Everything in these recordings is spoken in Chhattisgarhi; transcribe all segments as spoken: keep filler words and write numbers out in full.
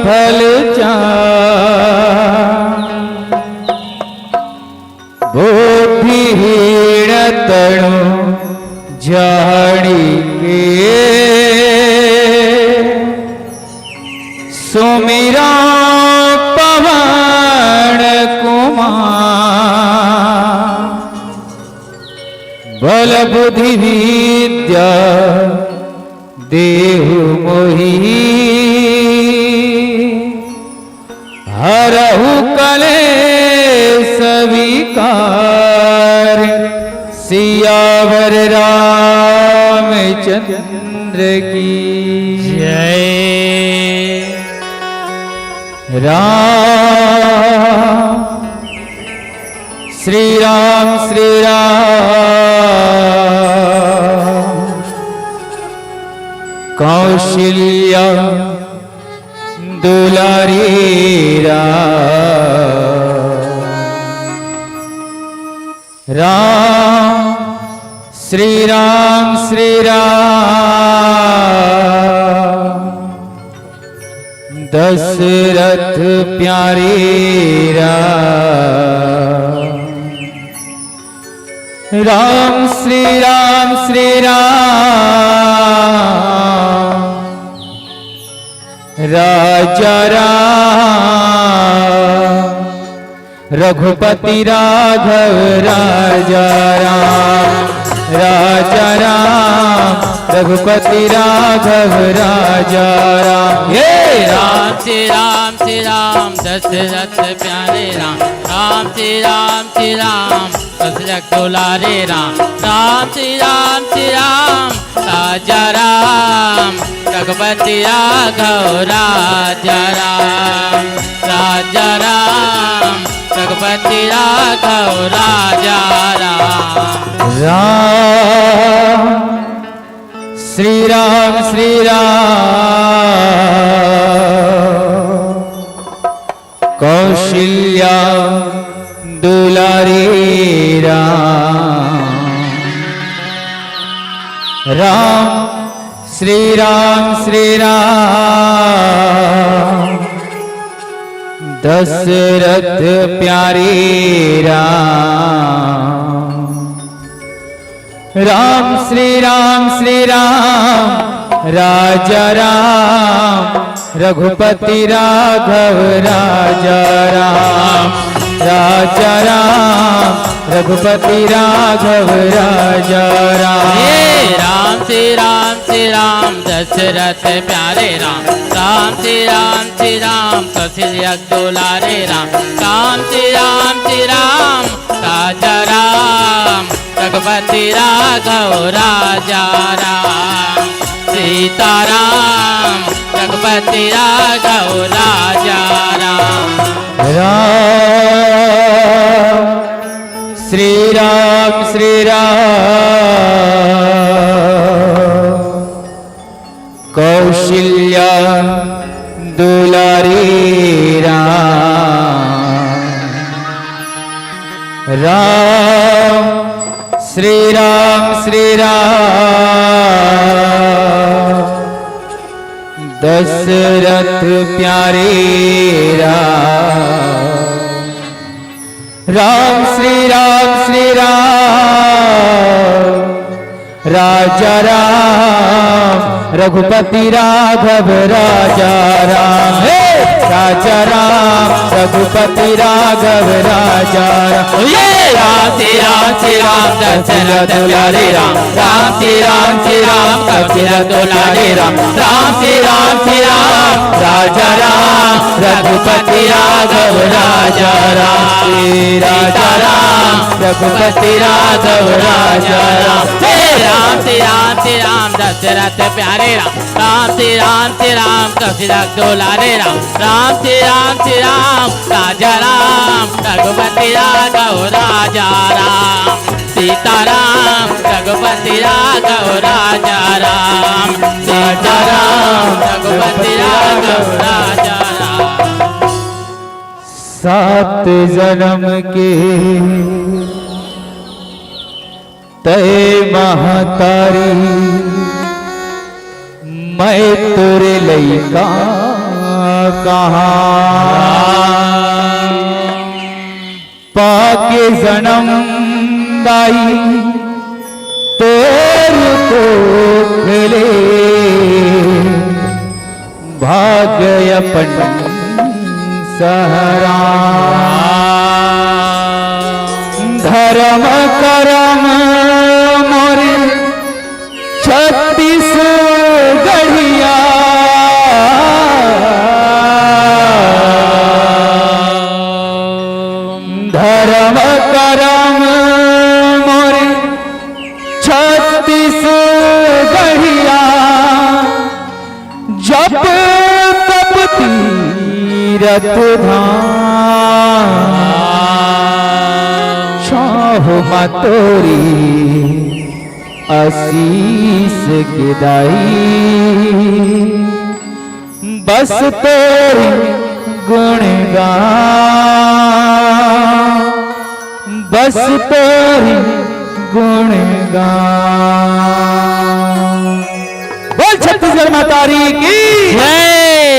फल चान। बुद्धिहीन तनु जानि के, सुमिरौं पवन कुमार। बल बुद्धि विद्या देहु मोहि, हरहु कलेस विकार। सियावर रामचंद्र की जय। राम श्री राम श्री राम। कौशल्या दुलारी राम। राम श्री राम श्री राम। दशरथ प्यारे राम। राम श्री राम श्री राम। राजा राम रघुपति राघव। राजा राम, राजा राम रघुपति राघव। राजा राम, हे राम। श्री राम श्री राम दशरथ प्यारे राम। राम श्री राम श्री राम दशरथ दुलारे राम। राम श्री राम श्री राम राजा राम रघुपति राघव। राजा राम, राजा राम रघुपति राघव। राजा राम। राम श्री राम श्री राम। कौशल्या दुलारी राम। राम श्री राम श्री राम दशरथ प्यारे राम। राम श्री राम श्री राम राजा राम रघुपति राघव। राजा राम, राजा राम रघुपति राघव। राजा राम। हे राम श्री राम श्री राम दशरथ प्यारे राम। राम श्री राम श्री राम कौशल्या दुलारे राम। राम श्री राम श्री राम राजा राम रघुपति राघव। राजा राम, सीता राम रघुपति राघव। राजा राम। राम श्री राम श्री राम कौशल्या दुलारी राम। राम श्री राम श्री राम दशरथ प्यारे राम। राम श्री राम श्री राम राजा राम रघुपति राघव। राजा राम, हे राजा राम रघुपति राघव। राजा राम, हे राम श्री राम श्री राम दशरथ प्यारे राम। राम श्री राम श्री राम कौशल्या दुलारे राम। राम श्री राम श्री राम राजा राम रघुपति राघव। राजा राम, हे राजा राम रघुपति राघव। राजा राम। हे राम श्री राम श्री राम दशरथ प्यारे राम। राम श्री राम श्री राम कौशल्या दुलारे राम। राम श्री राम श्री राम राजा राम रघुपति राघव। राजा राम, सीता राम रघुपति राघव। राजा राम, सीता राम रघुपति राघव। राजा राम। सात जन्म के तय महतारी, मैं तोरे लइका कहाँ पाके जनम दाई तोर कोख ले भाग अपन सहरा। धर्म करम मोर छत्तीसगढ़िया, धर्म करम मोर छत्तीसगढ़िया, जप तप तीरथ धाम, छाँह मा तोरी आशीष के दाई, बस तोरी गुण गान, बस तोरी गुण गान। बोल छत्तीसगढ़ महतारी की जय।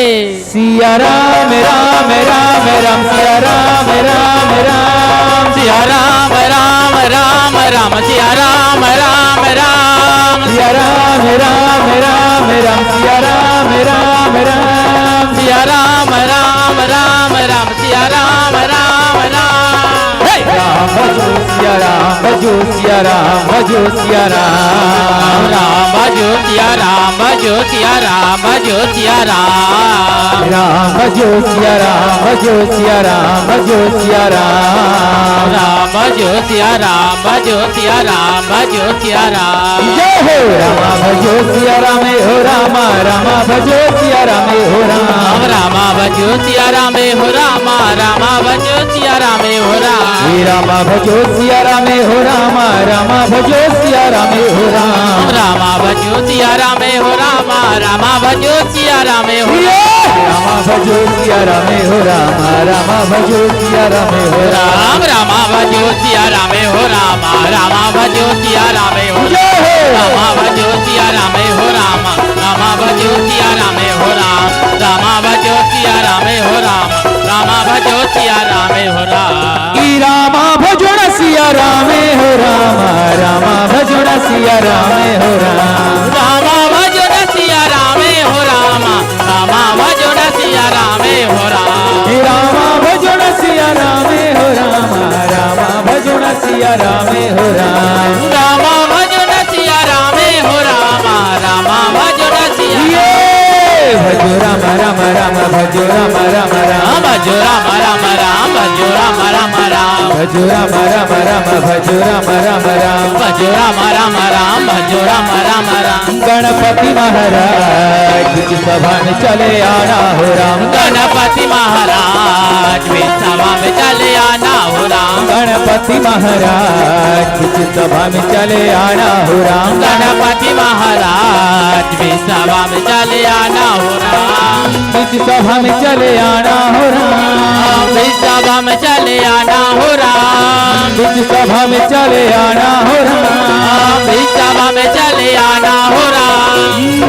सिया राम राम राम राम, सिया राम राम राम, सिया राम राम राम राम, सिया राम राम राम, सिया राम राम राम राम, सिया राम राम राम, सिया राम राम राम राम, सिया राम राम राम। हे! राम भजो सिया राम, भजो सिया राम, भजो सिया राम। राम भजो सिया राम, भजो सिया राम, भजो सिया राम। राम भजो सिया राम, भजो सिया राम, भजो सिया राम। राम भजो सिया राम, भजो सिया राम, भजो सिया राम। जय हो रामा भजो सिया राम, हो रामा, रामा भजो सिया राम, हो राम। रामा भजो सिया राम, हो रामा, रामा भजो सिया राम, हो राम। हे रामा भजो सिया राम, हो रामा, रामा भजो सिया राम, हो राम। रामा भजो सिया राम, हो रामा, रामा भजो सिया राम, हो ये राम। रामा भजो सिया राम, हो रामा, रामा भजो सिया राम, हो राम। राम रामा भजो सिया राम, हो रामा, रामा भजो सिया राम, हो जय हो। रामा भजो सिया राम, हो रामा, रामा भजो सिया राम, हो राम। रामा भजो सिया राम, हो राम, रामा भजो सिया राम, हो राम। ई रामा भजो न सिया राम, हो रामा, रामा भजो न सिया राम, हो राम। रामा भजो न सिया राम, हो रामा, रामा भजो न सिया राम, हो राम। हे रामा भजो न सिया राम, हो रामा, रामा भजो न सिया राम, हो राम। रामा भजो न सिया राम, हो रामा, रामा भजो न सिया ये भजो राम, राम, राम, भजो राम, राम, राम। भजो राम, राम, राम, भजो राम, राम, राम। भजो राम, राम, राम, भजो राम, राम, राम। भजो राम, राम, राम, भजो राम, राम, राम। गणपति महाराज की सभा में चले आना हो राम। गणपति महाराज की सभा में चले आना हो राम। गणपति महाराज की सभा में चले आना हो राम। गणपति महाराज की सभा में चले आना हो राम। बीच सभा में चले आना हो राम। बीच सभा में चले आना हो राम। बीच सभा में चले आना हो राम। बीच सभा में चले आना हो राम।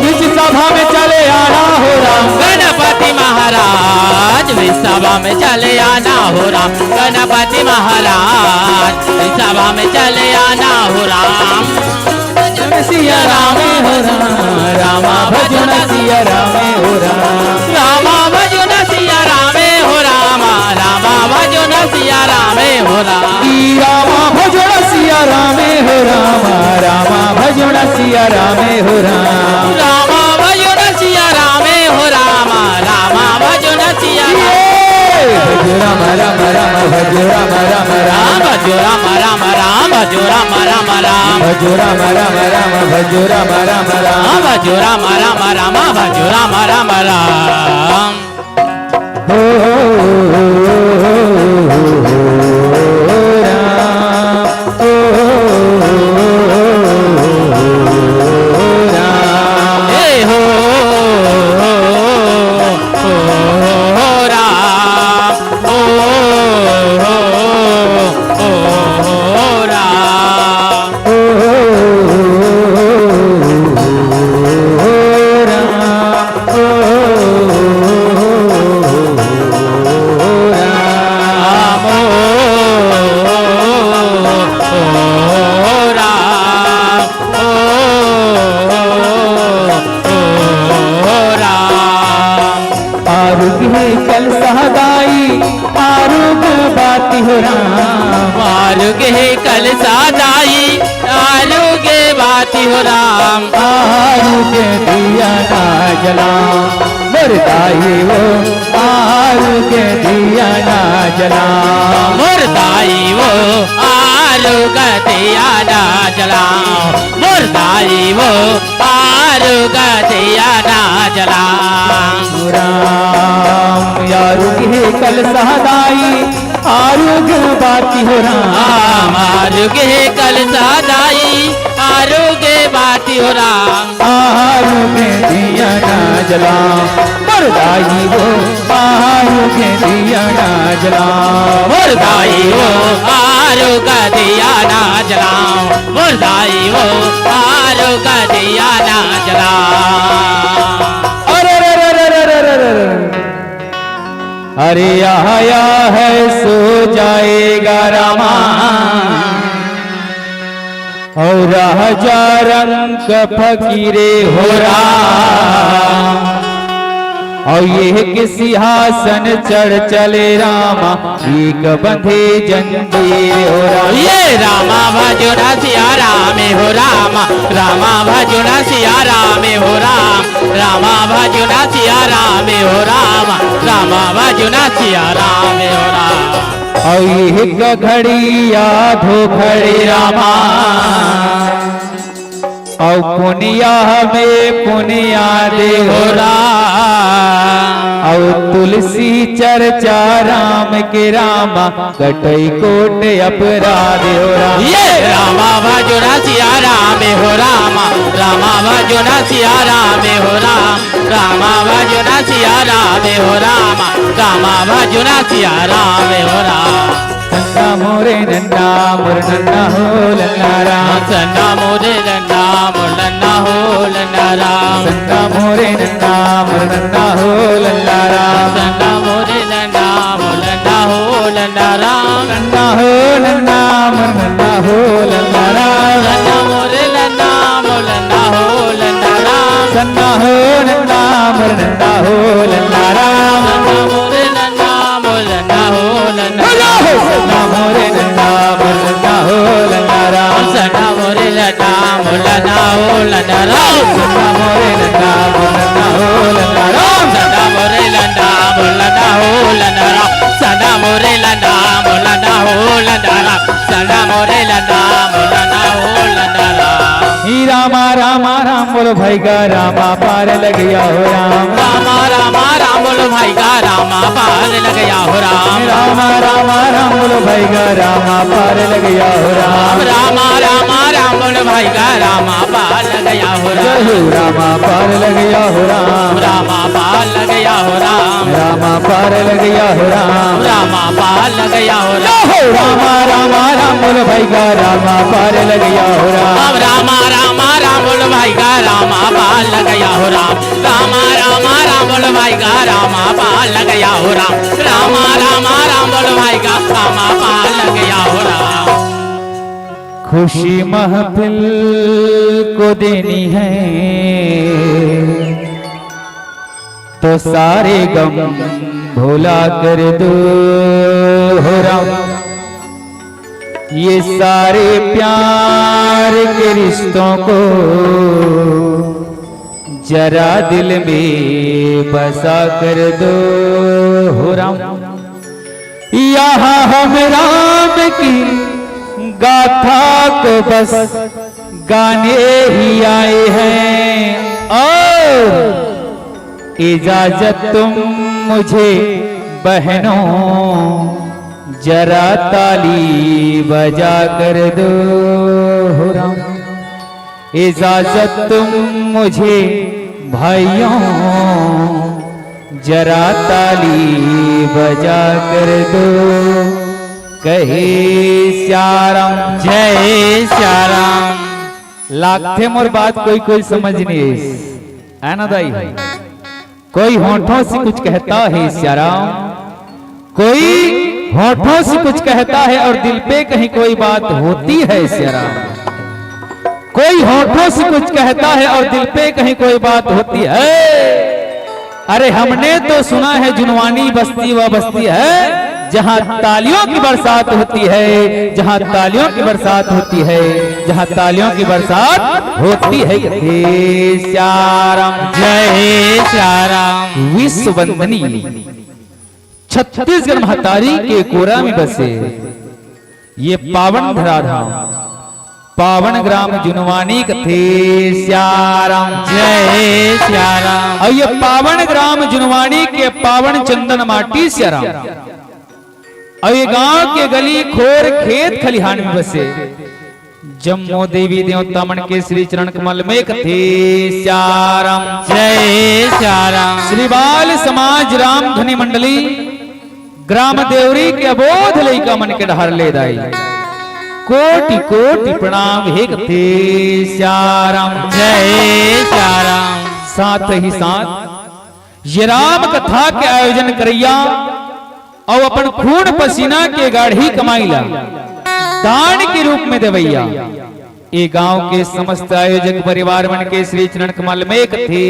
बीच सभा में चले आना हो राम। गणपति महाराज बीच सभा में चले आना हो राम। गणपति महाराज बीच सभा में चले आना हो राम। सिया राम हो राम, रामा भजो न सिया राम हो राम। रामा भजो न सिया राम हो राम, रामा भजो न सिया राम हो राम। ई रामा भजो न सिया राम हो राम, रामा भजो न सिया राम हो राम। रामा भजो न सिया राम हो राम, रामा भजो न सिया राम। ये भजो राम, राम, राम, भजो राम, राम, राम। भजो राम, राम, राम, भजो राम, राम, राम। भजो राम, राम, राम, भजो राम, राम, राम। भजो राम, राम, राम, भजो राम, राम, राम। हो, हो, हो, राम। हो, हो, राम। हे हो, हो, हो, राम। ओ, ओ, ओ, राम। ओ, ओ, राम। ओ, राम। आरुगे कलसा दाई, आरुगे बाती हो राम। आरुगे दिया ना जलाओ, मोर दाई वो, आरुगे दिया ना जलाओ। मोर दाई वो, आरुगे दिया ना जलाओ। मोर दाई वो, आरुगे दिया ना जलाओ। राम, आरुगे कलसा दाई, आरुगे बाती हो राम। आरुगे कलसा दाई, आरुगे बाती हो राम। आरुगे दिया ना जलाओ, मोर दाई वो, आरुगे दिया ना जलाओ। मोर दाई वो, आरुगे दिया ना जलाओ। मोर दाई वो, आरुगे दिया ना जलाओ। अरे, अरे, अरे, अरे, अरे, अरे, अरे, अरे। अरे आया है सो जाएगा रामा, और राजा रंक फकीरे हो राम। और ये के सिंहासन चढ़ चले रामा, एक बंधे जंजीर हो राम। ये रामा भजो ना सिया राम हो राम, रामा भजो ना सिया राम हो राम, रामा भजो ना सिया राम हो राम, रामा भजो ना सिया राम हो राम। और एक घड़िया धोखड़े रामा, और पुनिया में पुनिया दे हो राम। और तुलसी चर्चा राम के रामा, कटई कोट अपराध हो राम। ये रामा भजो ना सिया राम हो राम, रामा भजो ना सिया राम हो राम, रामा भजो ना सिया राम हो राम, रामा भजो ना सिया राम हो राम। सन्ना मोरे नन्ना मोर नन्ना हो लन्ना राम। सन्ना मोरे नन्ना मोर नन्ना हो लन्ना राम। सन्ना मोरे नन्ना मोर नन्ना हो लन्ना राम। सन्ना मोरे नन्ना मोर नन्ना हो लन्ना राम। नन्ना हो नन्ना मोर नन्ना हो लन्ना राम। सन्ना मोरे नन्ना मोर नन्ना हो लन्ना राम। सन्ना हो नन्ना मोर नन्ना हो लन्ना राम। सन्ना मोरे नन्ना मोर नन्ना हो लन्ना राम। सन्ना मोरे नन्ना मोर नन्ना हो लन्ना राम। सन्ना मोरे नन्ना मोर नन्ना हो लन्ना राम। सन्ना मोरे नन्ना मोर नन्ना हो लन्ना राम। सन्ना मोरे नन्ना मोर नन्ना हो लन्ना राम। सन्ना मोरे नन्ना मोर नन्ना हो लन्ना राम। सन्ना मोरे नन्ना मोर नन्ना हो लन्ना राम। ही रामा रामा राम बोलो भाई का रामा पार लग गया हो राम। रामा रामा राम बोलो भाई का रामा पार लग गया हो राम। रामा रामा राम बोलो भाई का रामा पार लग गया हो राम। रामा रामा राम बोलो भाई का रामा पार लग गया हो राम। जय हो रामा पार लग गया हो राम। रामा पार लग गया हो राम। रामा पार लग गया हो राम। रामा पार लग गया हो राम। जय हो रामा रामा राम बोलो भाई का रामा पार लग गया हो राम। रामा रामा राम बोलो भाई का रामा पार लग गया हो राम। रामा रामा राम बोलो भाई का रामा पार लग गया हो राम। रामा रामा राम बोलो भाई का रामा पार लग गया हो राम। खुशी महफिल को देनी है तो सारे गम भुला कर दो हो राम। ये सारे प्यार के रिश्तों को जरा दिल में बसा कर दो हो राम। यहाँ हम राम की गाथा को बस गाने ही आए हैं और इजाजत तुम मुझे बहनों जरा ताली बजा कर दो हो राम। इजाजत तुम मुझे भाइयों जरा ताली बजा कर दो। कहे सियाराम। जय सियाराम। लागथे मोर बात कोई कोई समझ नहीं है, है ना दाई? कोई होठों से कुछ कहता है सियाराम, कोई होठों से कुछ कहता है और दिल पे कहीं कोई बात होती है सियाराम। कोई होठों से कुछ कहता है और दिल पे कहीं कोई बात होती है। अरे हमने तो सुना है जुनवानी बस्ती व बस्ती है, जहाँ तालियों की बरसात होती है, जहाँ तालियों की बरसात होती है, जहाँ तालियों की बरसात होती है, हे श्याम। जय श्याम। विश्व वंदनी छत्तीसगढ़ महतारी के कोरा में बसे ये पावन धराधाम, पावन ग्राम जुनवानी कथे श्याम। जय श्याम। अउ ये पावन ग्राम जुनवानी के पावन चंदन माटी श्याम, अउ ये गांव के गली खोर खेत खलिहान में बसे जम्मो देवी देवता मन के श्री चरण कमल में कथे श्याम। जय श्याम। श्री बाल समाज राम धुनी मंडली ग्राम देवरी के अबोध लइका मन के डहर ले दाई कोटि कोटि प्रणाम हे कथे श्याम। जय श्याम। साथ ही साथ ये राम कथा के आयोजन करइया अउ अपन खून पसीना के गाढ़ी कमाई ला दान के रूप में देवइया ए गांव के समस्त आयोजक परिवार मन के श्री चरण कमल में कथे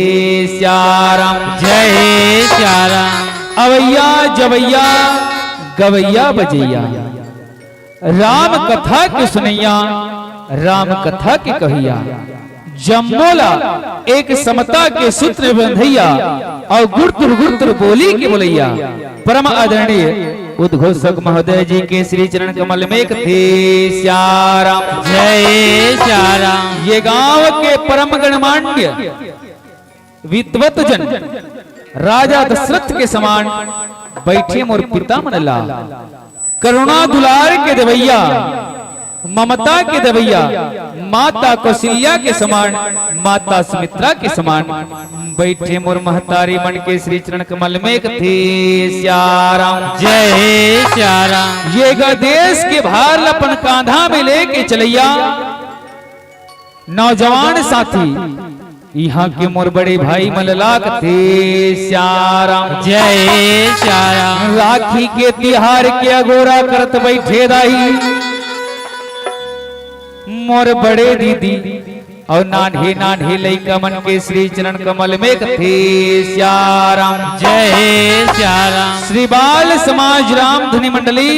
श्याम। जय श्याम। अवइया जवइया गवइया बजइया राम कथा के सुनइया, राम कथा के कहइया, जम्मो ला एक समता के सूत्र में बंधइया अउ गुरतुर गुरतुर बोली के बोलइया परम आदरणीय उद्घोषक महोदय जी के श्री चरण कमल में कथे श्याम। जय श्याम। ये गांव के परम गणमान्य विद्वत जन राजा दशरथ के समान बैठे मोर पिता मन ला करुणा दुलार के देवइया, ममता के देवइया, माता कौशल्या के समान, माता सुमित्रा के समान बैठे मोर महतारी मन के श्री चरण कमल में कथे श्याम। जय श्याम। ये गा देश के भार ल अपन कांधा में लेके चलइया नौजवान साथी, इहाँ के मोर बड़े भाई मन ला कथे श्याम। जय श्याम। राखी के तिहार के अगोरा करत बइठे दाई मोर बड़े दीदी अउ नान्हे नान्हे लइका मन के श्री चरण कमल में कथे श्याम। जय श्याम। श्री बाल समाज राम धुनी मंडली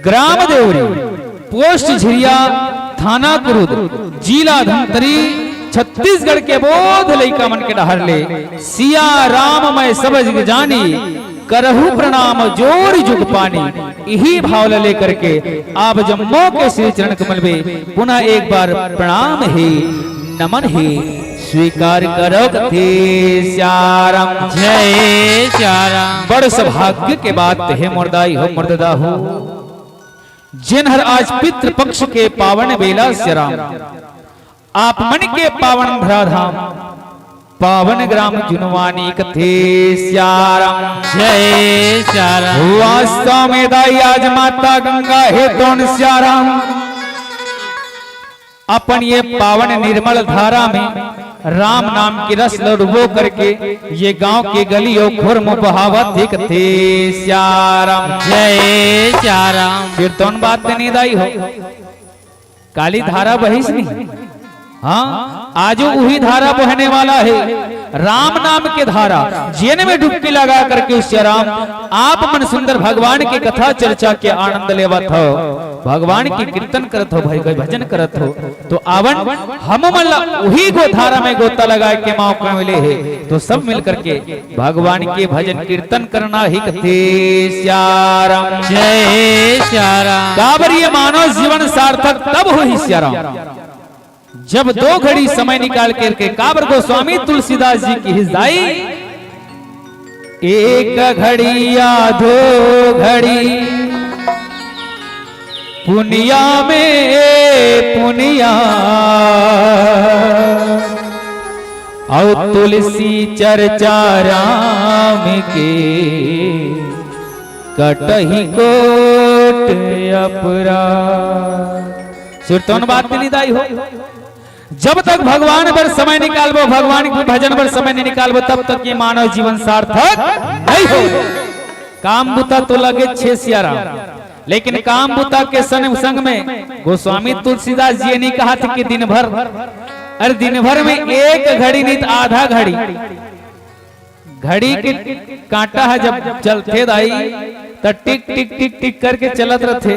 ग्राम देवरी, पोस्ट झिरिया, थाना कुरुद, जिला धमतरी, छत्तीसगढ़ के अबोध लइका मन के डहर ले सिया राम मैं सब जग जानी, करहु प्रणाम जोरि जुग पानी। इही भाव ल लेकर के आप जम्मो के श्री चरण कमल में पुनः एक बार प्रणाम हे, नमन हे, स्वीकार करो कथे श्याम। जय श्याम। बड़ सौभाग्य के बात हे मोर दाई हो, मोर ददा हो, जेन हर आज पितृपक्ष के पावन बेला श्याम, आप मन के पावन धराधाम, पावन ग्राम जुनवानी कथे श्याम। जय श्याम। वास्तव में दाई आज माता गंगा हे तोन श्याम, अपन ये पावन निर्मल धारा में राम नाम के रस ल डुबो करके ये गांव के गली अउ खोर में बहावत हे कथे श्याम। जय श्याम। फिर तोन बात नहीं दाई हो, काली धारा बहिस नहीं, हाँ, आजो उही धारा बहने वाला हे, राम नाम के धारा, जेन में डुबकी लगा करके श्याम आप मन सुंदर भगवान के कथा चर्चा के आनंद लेवत हो, भगवान के कीर्तन करत हो, भाई भाई भजन करत हो, तो आवन हम मन ला उही गो धारा में गोता लगा के मौका मिले हे, तो सब मिल करके भगवान के भजन कीर्तन करना ही कथे श्याम। जय श्याम। काबर ये मानव जीवन सार्थक तब होही श्याम, जब दो घड़ी समय निकाल करके काबर गोस्वामी तुलसीदास जी किहिस दाई, एक घड़ी या दो घड़ी पुनिया में पुनिया, अउ तुलसी चर्चा राम के कटही कोट अपराध। सुरतौन बात नहीं दाई हो, जब तक भगवान बर समय निकालबो, भगवान के भजन बर समय नहीं निकालबो, तब तक ये मानव जीवन सार्थक नहीं हो। काम बुता तो लगे छे सियाराम, लेकिन काम बुता के संग संग में गोस्वामी तुलसीदास जी ये नहीं कहा थे कि दिन भर, अरे दिन भर में एक घड़ी नहीं तो आधा घड़ी, घड़ी के कांटा है जब चलथे दाई, त टिक टिक टिक टिक करके चलत रथे।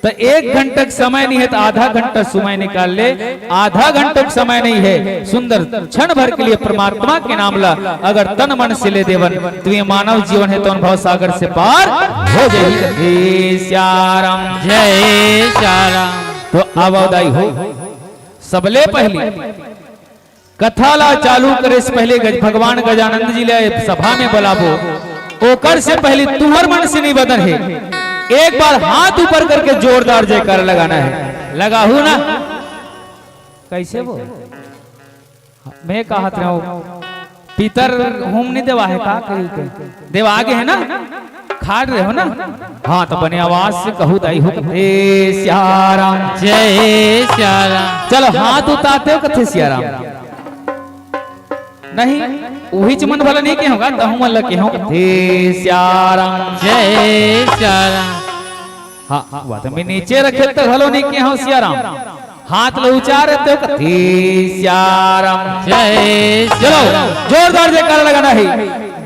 त एक घंटा के समय नहीं है, त आधा घंटा समय निकाल ले। आधा घंटा के समय नहीं है, सुंदर क्षण भर के लिए परमात्मा के नाम ला अगर तन मन से ले देवन, त ये मानव जीवन है तो भव सागर से पार हो जाही। जय सिया राम। जय सिया राम। तो आवव दाई हो, सबले पहली कथा ला चालू करे से पहले गज-, भगवान गजानंद जी ला सभा में बुलाबो, ओकर से पहले तुंहर मन से निवेदन है, एक बार हाथ ऊपर करके जोरदार जयकारा लगाना है। लगाहू ना? कैसे वो? मैं कहत रहूं, पितर होम नहीं देवा है का? कही के देवा आगे है ना? खाड़ रहे हो ना? हाँ, तो बने आवाज से कहू दाई हो, जय सिया राम। जय सिया राम। चलो, हाथ उतारते हो, कथे सिया राम। नहीं, उहीच मन भला नहीं के होगा, तहु मन लगे हो, कथे सिया राम। जय सिया राम। हाँ, हाँ, बात में नीचे रखे तो घलो नहीं के हो सिया राम। हाथ ला ऊंचा रहते हो, कथे सिया राम। जय सिया चलो, राम। जोरदार जयकारा लगाना है।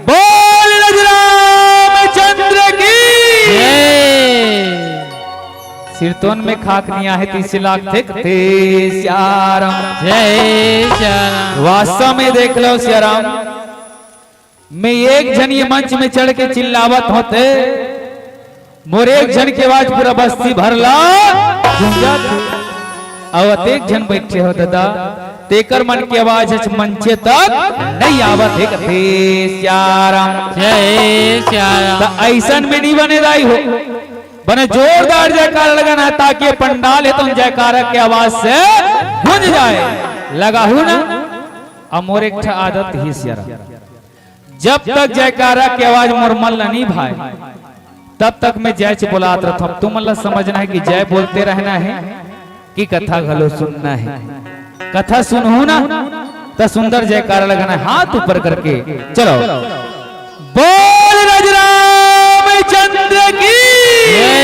बोल रघुराम चंद्र की। जय। सिरतोन में खाक नहीं आहे, तीस लाख थे, कथे सिया राम। जय सिया राम। वास्तव में देख लो सिया राम, मैं एक झन ये मंच में चढ़ के चिल्लावत होते, मोर एक झन के आवाज पूरा बस्ती भर ला गूंजत हे। अउ अतेक झन बैठे हो दादा, तेकर मन के आवाज ह मंचे तक नहीं आवत हे, कथे सिया राम। जय सिया राम। त अइसन में नहीं बने दाई हो, बने जोरदार जयकारा लगाना है, ताकि ये पंडाल है तो उन जयकारा के आवाज से गूंज जाए। लगाहू ना? अब मोर एक ठा आदत ही सिया राम, जब तक जयकारा के आवाज मोर मन ला नहीं भाए, तब तक मैं जय च बोलात रहता हूँ। तुमन ला समझना है कि जय बोलते रहना है कि कथा घलो सुनना है। कथा सुनहू ना, त सुंदर जयकारा लगाना है, हाथ ऊपर करके। चलो, बोल रघुराम चंद्र की। जय।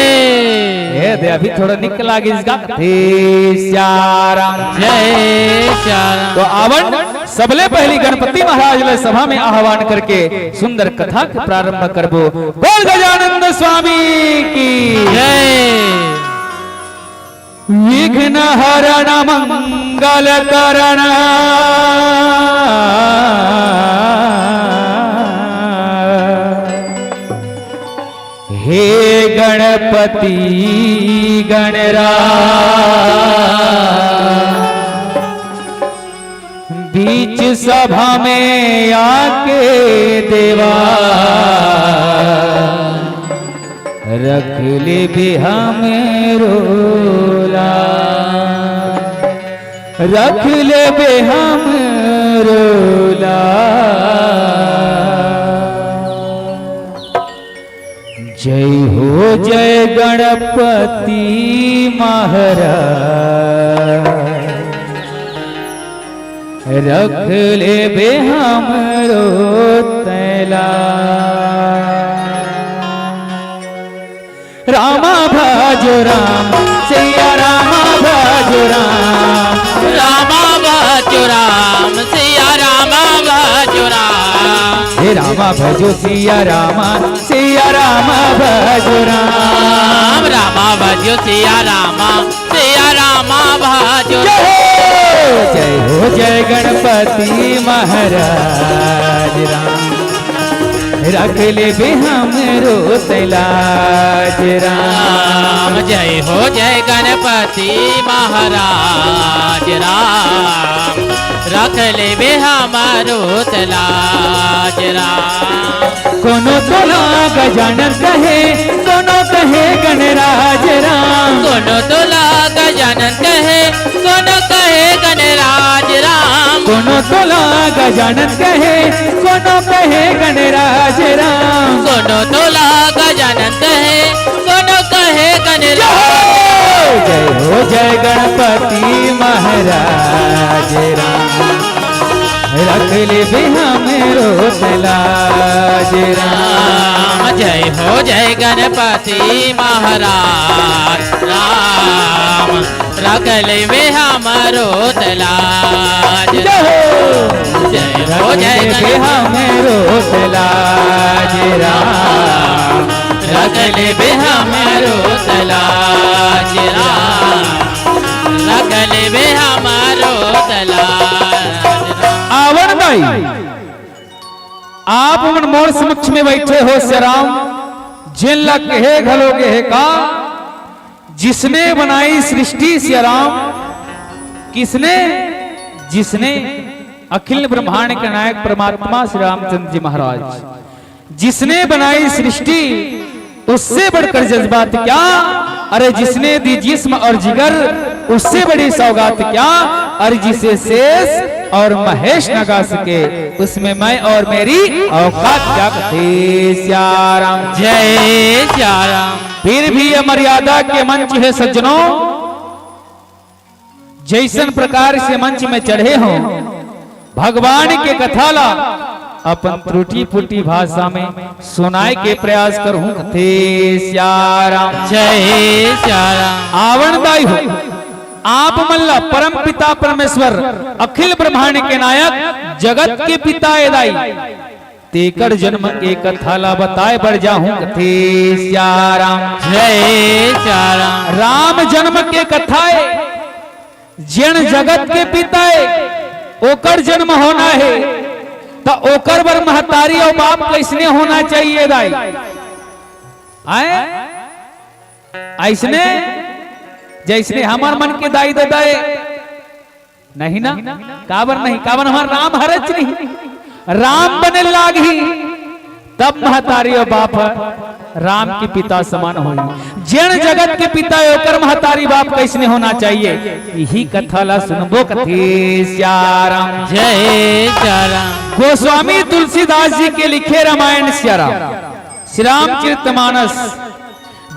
ए दे, अभी थोड़ा निकल आ गई इसका। जय सिया राम। जय सिया राम। तो आवव, सबले पहली गणपति महाराज ला सभा में आह्वान करके सुंदर कथा के प्रारंभ करबो। बोल गजानंद स्वामी की। जय। विघ्न हरण मंगल करण, हे गणपति गणराज, बीच सभा में आके देवा, रख लेबे हमरो ला, रख लेबे हमरो ला। जय हो जय गणपति महाराज, रख लेबे हमरो तैं ला। रामा भजो राम, सिया रामा भजो राम। रामा भजो राम, सिया रामा भजो राम। हे रामा भजो सिया रामा, सिया रामा भजो राम। रामा भजो सिया रामा, सिया रामा भजो। जय हो, जय हो, जय गणपति महाराज राम, रख लेबे हमरो तैं लाज राम। राम, जय हो जय गणपति महाराज राम, रख लेबे हमरो तैं लाज राम। कोनो तोला गजानन कहे, कोनो कहे गणराज राम। कोनो तोला गजानन कहे, कोनो कहे गणराज राम। कोनो तोला गजानन कहे, कोनो कहे गणराज राम। कोनो तोला गजानन कहे, कोनो कहे गणराज। जय हो, जय हो, जय गणपति महाराज राम, रख लेबे हमरो तैं लाज राम। राम, जय हो जय गणपति महाराज राम, रख लेबे हमरो तैं लाज। जय हो। जय हो जय रख लेबे गणपति हमरो तैं लाज राम, रख लेबे हमरो त लाज राम, रख लेबे हमरो त लाज राम। आवण दाई, आप मन मोर समक्ष में बइठे हो सियाराम, जेन ला कहे घलो गे हे का, जिसने बनाई सृष्टि सियाराम, किसने, जिसने, अखिल ब्रह्मांड के नायक परमात्मा श्री रामचंद्र जी महाराज, जिसने बनाई सृष्टि, उससे बढ़कर जज्बात क्या? अरे, जिसने दी जिस्म और जिगर, उससे बड़ी सौगात क्या? अरे, जिसे शेष और महेश न गा सके, उसमें मैं और मेरी औकात क्या? कथे सियाराम। जय सियाराम। फिर भी ये मर्यादा के मंच हे सज्जनों, जइसन प्रकार से मंच में चढ़े हो, भगवान के कथा ला अपन त्रुटि फूटी भाषा में सुनाए के प्रयास करहूं। कथे सियाराम। जय सियाराम। आवण दाई हो, आप मन ला परम पिता परमेश्वर, अखिल ब्रह्मांड के नायक, जगत के पिता ए दाई, तेकर जन्म के कथा ला बताए बर जाहूं। कथे सियाराम। जय सियाराम। राम जन्म के कथा ए, जेन जगत के पिता ए, ओकर जन्म होना हे, त ओकर बर महतारी अउ बाप कइसने होना चाहिए दाई? आय? अइसने जइसने हमर मन के दाई ददा ए, नहीं ना? काबर नहीं? काबर हमर राम हरच नहीं? राम बने लागही, तब महतारी अउ बाप ह राम के पिता समान होही। जेन जगत के पिता हे, ओकर महतारी बाप कइसने होना चाहिए, इही कथा ला सुनबो। कथे सियाराम। जय सियाराम। गोस्वामी तुलसीदास जी के लिखे रामायण सियाराम, श्री रामचरित मानस,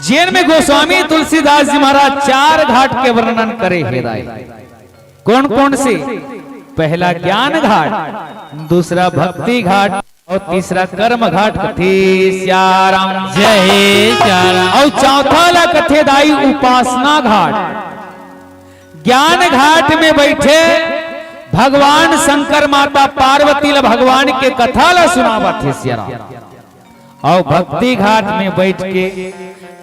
जेन में गोस्वामी तुलसीदास जी महाराज चार घाट के वर्णन करे हे दाई। कौन कौन से? पहला ज्ञान घाट, दूसरा भक्ति घाट अउ तीसरा कर्म घाट। कथे सियाराम। जय सियाराम। अउ चौथा ला कथे दाई उपासना घाट। ज्ञान घाट में बइठे भगवान शंकर माता पार्वती ला भगवान के कथा ला सुनावत हे सियाराम। अउ भक्ति घाट में बइठ के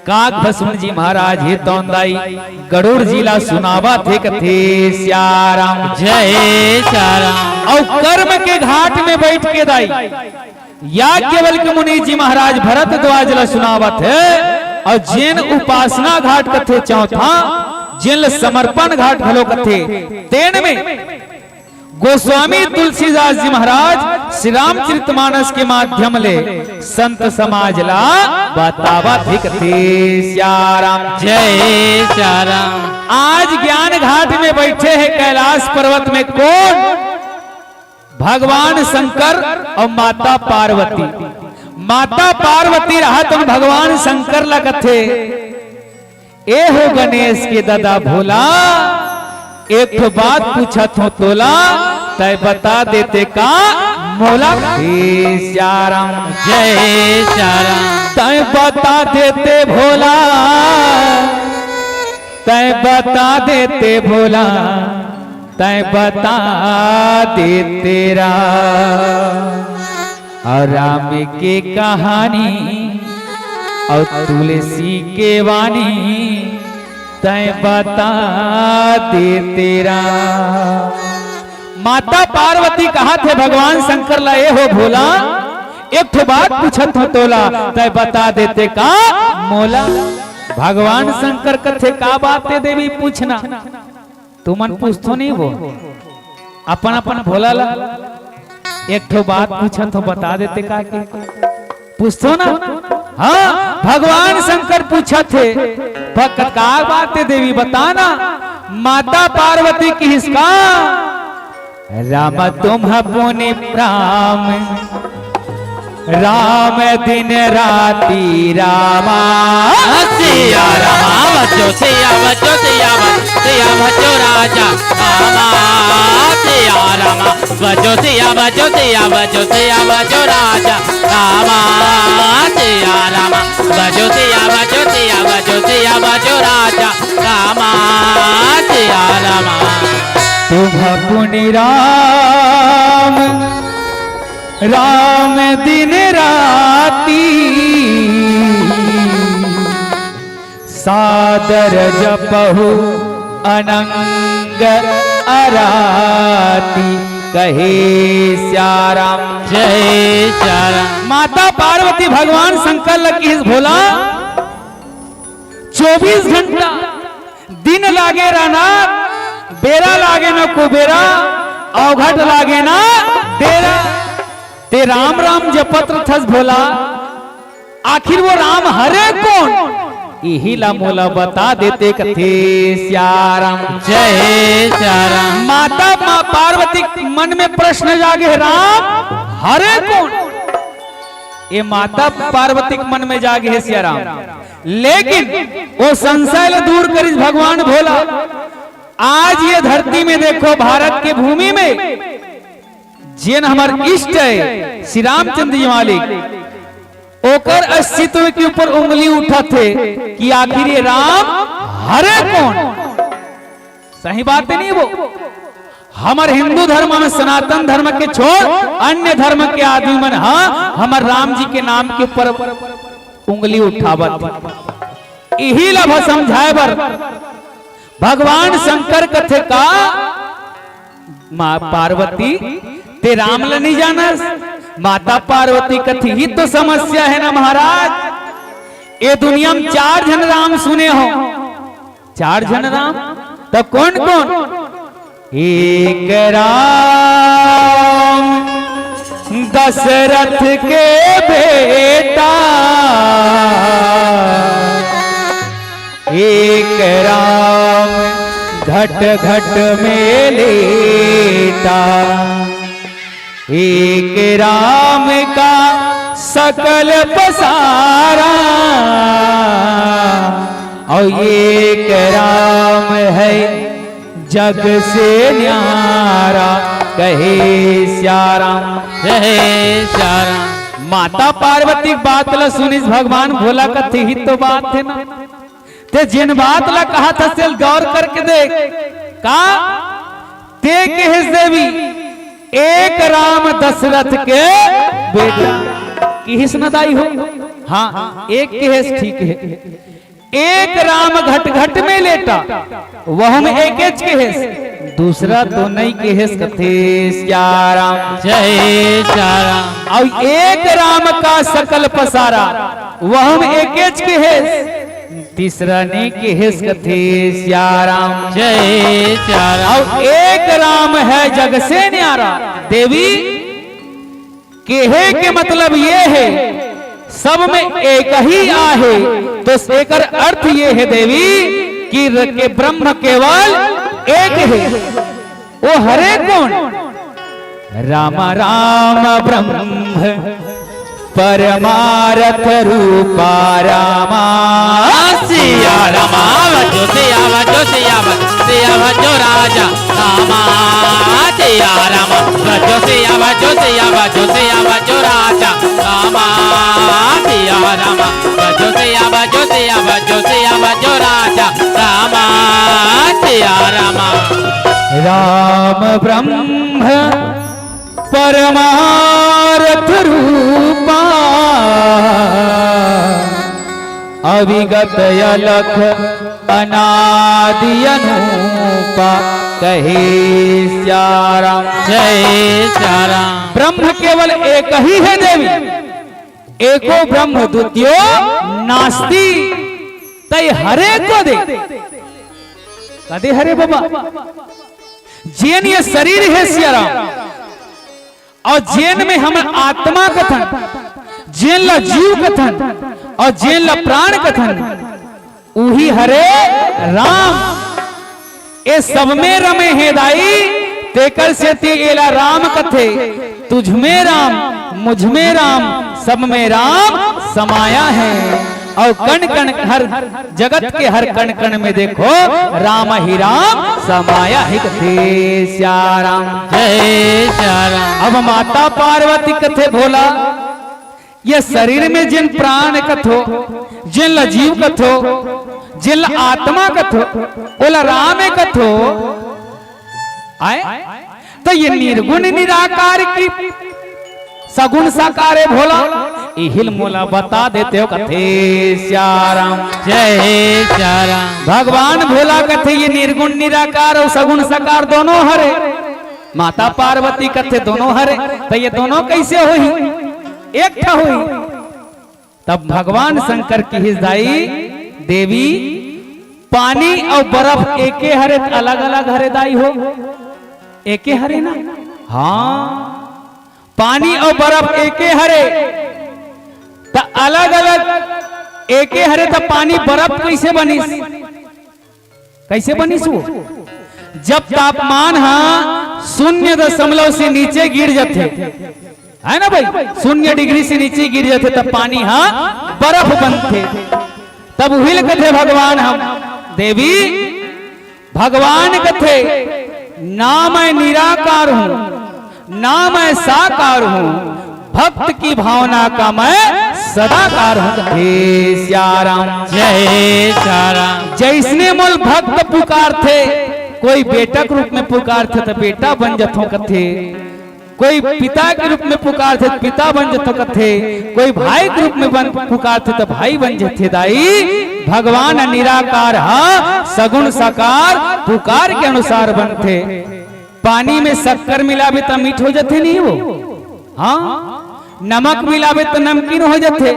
काक भस्म जी महाराज हे तौंदाई गरुड़ जी ला सुनावत हे। कथे सियाराम। जय सियाराम। अउ कर्म के घाट में बइठ के दाई याज्ञवल्क्य मुनि जी महाराज भरद्वाज ला सुनावत हे। अउ जेन उपासना घाट कथे चौथा, जेन ला समर्पण घाट घलो कथे, तेन में गोस्वामी तुलसीदास जी महाराज श्री रामचरित मानस के माध्यम ले संत समाज ला बतावत हे। कथे सियाराम। जय सियाराम। आज ज्ञान घाट में बइठे हे कैलाश पर्वत में कौन? भगवान शंकर अउ माता पार्वती। माता पार्वती रहत भगवान शंकर ला कथे, ए हो गणेश के ददा भोला, एक ठो बात पूछत हों तोला, तैं बता देते का मोला? हे सियाराम। जय सियाराम। तैं बता देते भोला, तैं बता देते भोला, तैं बता देते राम। अउ राम के कहानी अउ तुलसी के वाणी, तैं बता देते राम। माता पार्वती कहत हे भगवान शंकर ला, ए हो भोला, एक ठो बात पूछत हों तोला, तैं बता देते का मोला? भगवान शंकर कथे, का बात हे देवी, पूछना। तुमन पूछथो नहीं वो, अपन अपन भोला ला एक ठो बात पूछत हों, बता देते का के? पूछथो ना? हाँ, भगवान शंकर पूछत हे, भक्त का बात हे देवी, बता ना। माता पार्वती किहिस का, राम तुम पुनि राम, राम दिन राति रामा। सिया रामा बचो, सिया बचो, सिया बचो, सिया बचो राजा रामा। सिया रामा बचो, सिया बचो, सिया बचो, सिया बचो राजा रामा। सिया रामा बचो, सिया बचो, सिया बचो, सिया बचो राजा रामा। सिया रामा। तुम पुनि राम, राम दिन राति। सादर जपहु अनंग अराती, कहे सियाराम। जय सियाराम। माता पार्वती भगवान शंकर ल किहिस, भोला, चौबीस घंटा दिन लागे राना, बेरा लागे न कुबेरा, अवघट लागे न डेरा। ते राम राम जपत रथस भोला, आखिर वो राम हरे कोन? इही ला मोला बता देते कथे सियाराम। जय सियाराम। माता मा-, पार्वती मन में प्रश्न जागे, राम हरे कोन? ये माता पार्वती के मन में जागे हे सियाराम। लेकिन वो संशय ल दूर करिस भगवान भोला। आज ये धरती में देखो, भारत के भूमि में जेन हमर इष्ट है श्री रामचंद्र जी मालिक, ओकर अस्तित्व के ऊपर उंगली उठाथे कि आखिर ये राम हरे कोन? सही बात नहीं वो। हमर हिंदू धर्म में सनातन धर्म के छोड़ अन्य धर्म के आदमी मन हा हमर राम जी के नाम के ऊपर उंगली उठावत हे। इही ला भ-, समझाए बर भगवान शंकर कथे का, माँ पार्वती, ते राम ल नहीं जानस? माता पार्वती कथे, ही तो समस्या है ना महाराज, ये दुनिया में चार झन राम सुने हो। चार झन राम? त कोन कोन? एक राम दशरथ के बेटा, एक राम घट घट में लेटा, एक राम का सकल पसारा, और एक राम है जग से न्यारा, कहे सियाराम। जय सियाराम। माता पार्वती के बात ला सुनिस भगवान भोला कथे, ही तो बात है ना। ते जेन बात ला कहा था, सेल गौर करके देख। का? ते किहिस देवी, एक राम दशरथ के बेटा। किहिस न दाई हो? हाँ, एक किहिस, ठीक है। एक राम घट घट में लेटा, वहू में एकेच किहिस, दूसरा तो नहीं किहिस, कथे सियाराम। जय सियाराम। और एक राम का सकल पसारा, वहू में एकेच किहिस, तीसरा नहीं किहिस, कथे सियाराम। जय सियाराम। और एक राम है जग से न्यारा। देवी, केहे के मतलब ये है, सब में एक ही आहे, तो एकर अर्थ ये है देवी कि र-, के ब्रह्म केवल एक है। वो हरे कोन? राम राम ब्रह्म परमारथ रूपा रामा। सिया रामा, बजो सिया, बजो सिया, बजो सिया, बजो राजा रामा। सिया रामा, बजो सिया, बजो सिया, बजो सिया, बजो राजा रामा। सिया रामा, बजो सिया, बजो सिया, बजो सिया, बजो राजा रामा। सिया रामा। राम ब्रह्म परमारथ रूपा, अविगत अलख अनादि अनूपा, कहे सियाराम। जय सियाराम। ब्रह्म केवल एक ही है देवी, एको ब्रह्म द्वितीयो नास्ति। तई हरे को दे, कदे हरे बाबा? जेन ये शरीर है सियाराम, और जेन में हमन आत्मा कथन, जेन ला जीव कथन, और जेन ला प्राण कथन, उही हरे राम। ए सब में रमे हे दाई, तेकर सेती एला राम कथे। तुझ में राम, मुझ में राम, सब में राम समाया है। और कण कण हर जगत के हर कण कण में देखो, राम ही राम समाया है, कथे सियाराम। जय सियाराम। अब माता पार्वती कथे भोला, ये शरीर में जेन प्राण कथो, जेन ला जीव कथो, जेन ला आत्मा कथो, ओला राम कथो। आए? तो ये निर्गुण निराकार की सगुण साकार हे भोला, इही ल मोला बता देतेव कथे सियाराम। जय सियाराम। भगवान भोला कथे ये निर्गुण निराकार अउ सगुण साकार दोनों हरे। माता पार्वती कथे दोनों हरे, त ये दोनों कइसे होही? एक ठा होही। तब भगवान शंकर किहिस दाई, देवी, पानी अउ बरफ एके हरे त अलग-अलग हरे दाई हो? एके हरे ना? हाँ, पानी अउ बरफ एके हरे त अलग-अलग एके हरे त पानी बरफ कइसे बनिस? कइसे बनिस वो? जब तापमान ह शून्य दशमलव से नीचे गिर जथे, हे ना भाई, शून्य डिग्री से नीचे गिर जथे, तब पानी ह बरफ बनथे। तब उही ल कथे भगवान हम, देवी, भगवान कथे, ना मैं निराकार हूँ, ना मैं साकार हूँ, भक्त की भावना का मैं सदाकार हूँ। हे सियाराम। जय सियाराम। जइसने मोल भक्त पुकारथे, कोई बेटा के रूप में पुकारथे त बेटा बन जथों कथे, कोई पिता के रूप में पुकारथे त पिता बन जथों कथे, कोई भाई के रूप में बन, पुकारथे त भाई बन जथे दाई। भगवान निराकार ह, सगुण साकार पुकार के अनुसार बनथे। पानी में शक्कर मिलाबे त मीठ हो जथे नहीं वो? हाँ, नमक मिलाबे त नमकीन हो जथे,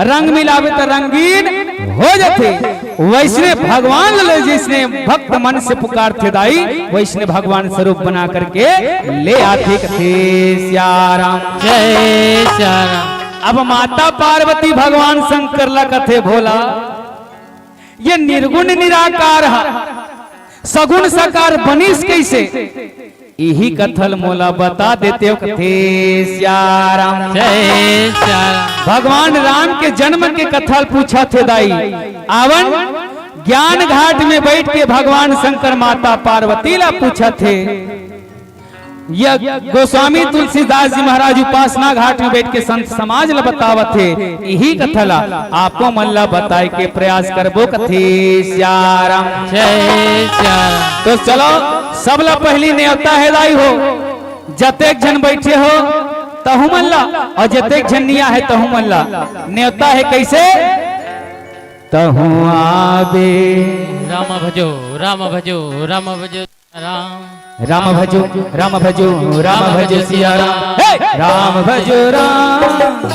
रंग मिलाबे त रंगीन हो जथे। वइसने भगवान ल जइसने भक्त मन से पुकारथे दाई, वइसने भगवान स्वरूप बना करके ले आथे कथे सियाराम। जय सियाराम। अब माता पार्वती भगवान शंकर ला कथे भोला, ये निर्गुण निराकार ह, सगुण साकार बनिस कइसे? इही कथा ल मोला बता देतेव कथे सियाराम। जय सियाराम। भगवान राम के जन्म के कथा ल पूछथे दाई। आवन, ज्ञान घाट में बइठ के भगवान शंकर माता पार्वती ला पूछथे। ये गोस्वामी तुलसीदास जी महाराज उपासना घाट में बइठ के संत समाज ला बतावथे, इही कथा ला आपो मन ला बताए के प्रयास करबो कथे सियाराम। जय सियाराम। तो चलो, सबला पहिली नेवता हे दाई हो, जतेक झन बइठे हो तहू मन ला, अउ जतेक झन नइ आहे तहू मन ला नेवता हे। कइसे? तहू आबे। राम भजो, राम भजो, राम भजो। राम। राम भजो, राम भजो, राम भजो सिया राम। हे! राम भजो राम। राम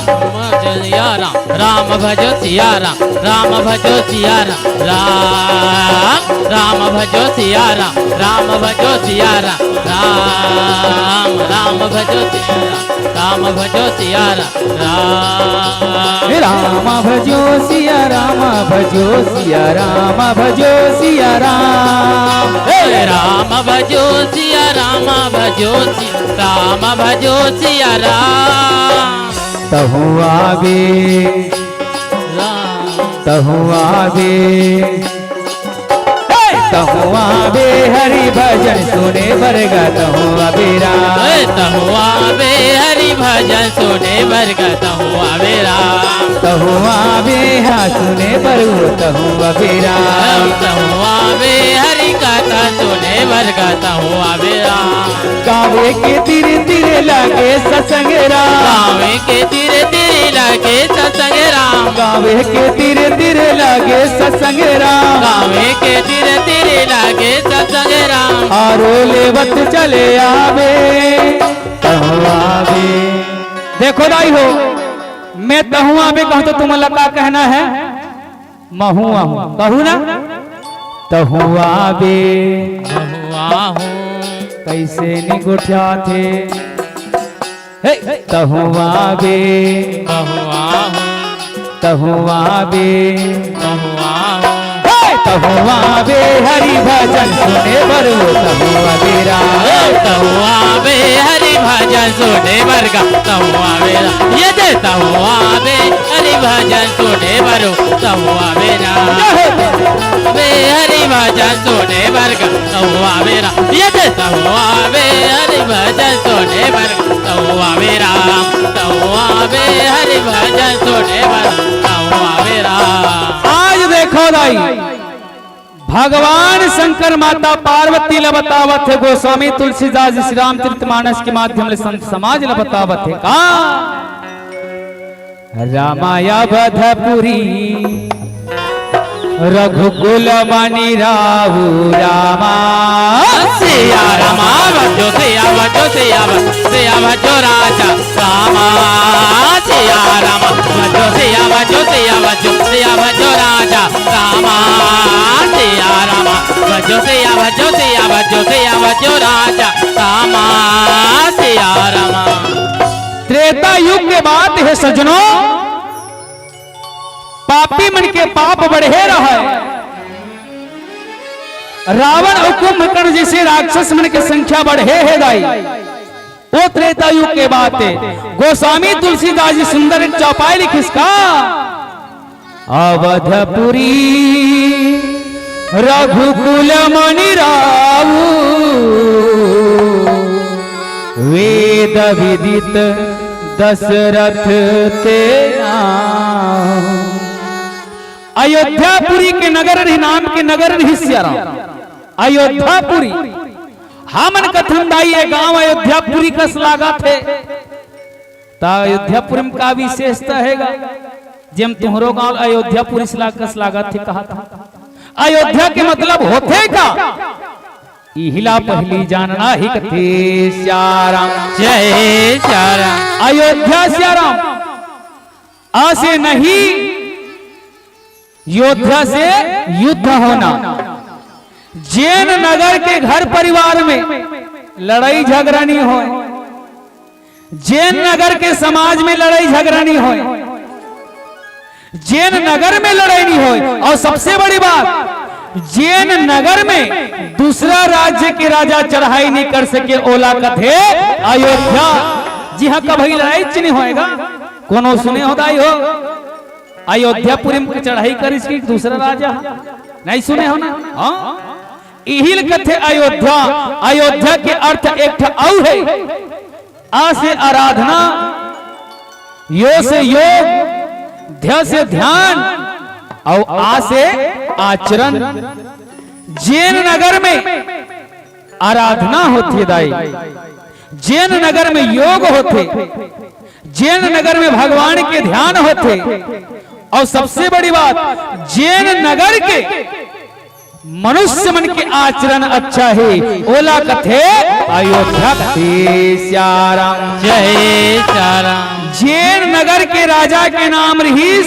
भजो सिया राम, राम भजो सिया राम, राम भजो सिया राम, राम, राम भजो सिया राम, राम भजो सिया राम, राम, राम भजो सिया राम, राम भजो सिया राम। राम। हे राम भजो सिया राम, भजो सिया राम, भजो सिया राम। हे राम भजो सिया राम, भजो सिया राम, भजो सिया राम। तहु आवे, राम। तहु आवे। हे! तहु आवे हरि भजन सुने बर गा, तहु आवे राम। हे! तहु आवे हरि भजन सुने बर गा, तहु आवे राम। तहु आवे हा सुने बर वो, तहु आवे राम। तहु आवे हरि कथा सुने बर गा, तहु आवे राम। गावे के तीर तीर लागे सत्संग राम। गावे के तीर तीर लागे सत्संग राम। गावे के तीर तीर लागे सत्संग राम। गावे के तीर तीर लागे सत्संग राम। आरो लेवत चले आवे, तहु आवे। देखो दाई हो, मैं तहु आवे कहूं तो तुमन ला का कहना हे? महू आहूं। कहू ना? तहु आवे। महू आहूं। कइसे नि गोठियाथे? हे! तहु आवे। महू आहूं। तहु आवे। महू आहूं। हे! तहु आवे हरि भजन सुने बर वो, तहु आवे राम। हे! तहु आवे हरि भजन सुने बर गा, तहु आवे राम। ये दे तहु आवे हरि भजन सुने बर वो, तहु आवे राम। जय हो। आवे हरि भजन सुने बर गा, तहु आवे राम। ये दे तहु आवे हरि भजन सुने बर गा, तहु आवे राम। तहु आवे हरि भजन सुने बर, तहु आवे राम। आज देखो दाई, भगवान शंकर माता पार्वती ल बतावत हे, गोस्वामी तुलसीदास जी श्री रामचरित मानस के माध्यम ले संत समाज ल बतावत हे का? रामाय अवधपुरी रघुकुल मणि राहु रामा। सिया रामा बजो, सिया बजो, सिया बजो, सिया बजो राजा रामा। सिया रामा बजो, सिया बजो, सिया बजो, सिया बजो राजा रामा। सिया रामा बजो, सिया बजो, सिया बजो, सिया बजो राजा रामा। सिया रामा। त्रेता युग के बात हे सजनो, पापी मन के पाप बढ़े रहय, रावण अउ कुंभकर्ण जइसे राक्षस मन के संख्या बढ़े हे दाई। ओ त्रेता युग के बात हे। गोस्वामी तुलसीदास जी सुंदर एक चौपाई लिखिस का? अवधपुरी रघुकुल मणि राहु, वेद विदित दशरथ ते नाम। अयोध्यापुरी के नगर रही, नाम के नगर रही सियाराम। अयोध्यापुरी। हमन कथन दाई, ये गांव अयोध्यापुरी कस लागत हे। त अयोध्यापुरी में का विशेषता हे गा, जेम तुंहरो गांव अयोध्यापुरी से लाग-, कस लागत हे कहा था? अयोध्या के मतलब होथे का? इहिला पहिली जानना ही कथे सियाराम। जय सियाराम। अयोध्या सियाराम। अ से नहीं, योद्धा से युद्ध होना। जेन नगर के घर परिवार में लड़ाई झगड़ा नहीं होय, जेन नगर के समाज में लड़ाई झगड़ा नहीं होय, जेन नगर में लड़ाई नहीं होय, अउ सबसे बड़ी बात, जेन नगर में दूसरा राज्य के राजा चढ़ाई नहीं कर सके, ओला कथे अयोध्या। जिहां कभी लड़ाई च नहीं होय गा। कोनो सुने हो दाई हो? अयोध्यापुरी में चढ़ाई करिस कि दूसरा राजा? नहीं सुने हो ना? हाँ? इहिल कथे अयोध्या। अयोध्या के अर्थ एक ठा अउ हे। अ से आराधना, यो से योग, ध्य से ध्यान, अउ आ से आचरण। जेन नगर में आराधना होथे दाई, जेन नगर में योग होथे, जेन नगर में भगवान के ध्यान होथे, अउ सबसे बड़ी बात, जेन नगर के मनुष्य मन के आचरण अच्छा हे, ओला कथे अयोध्या कथे सियाराम। जय सियाराम। जेन नगर के राजा के नाम रहिस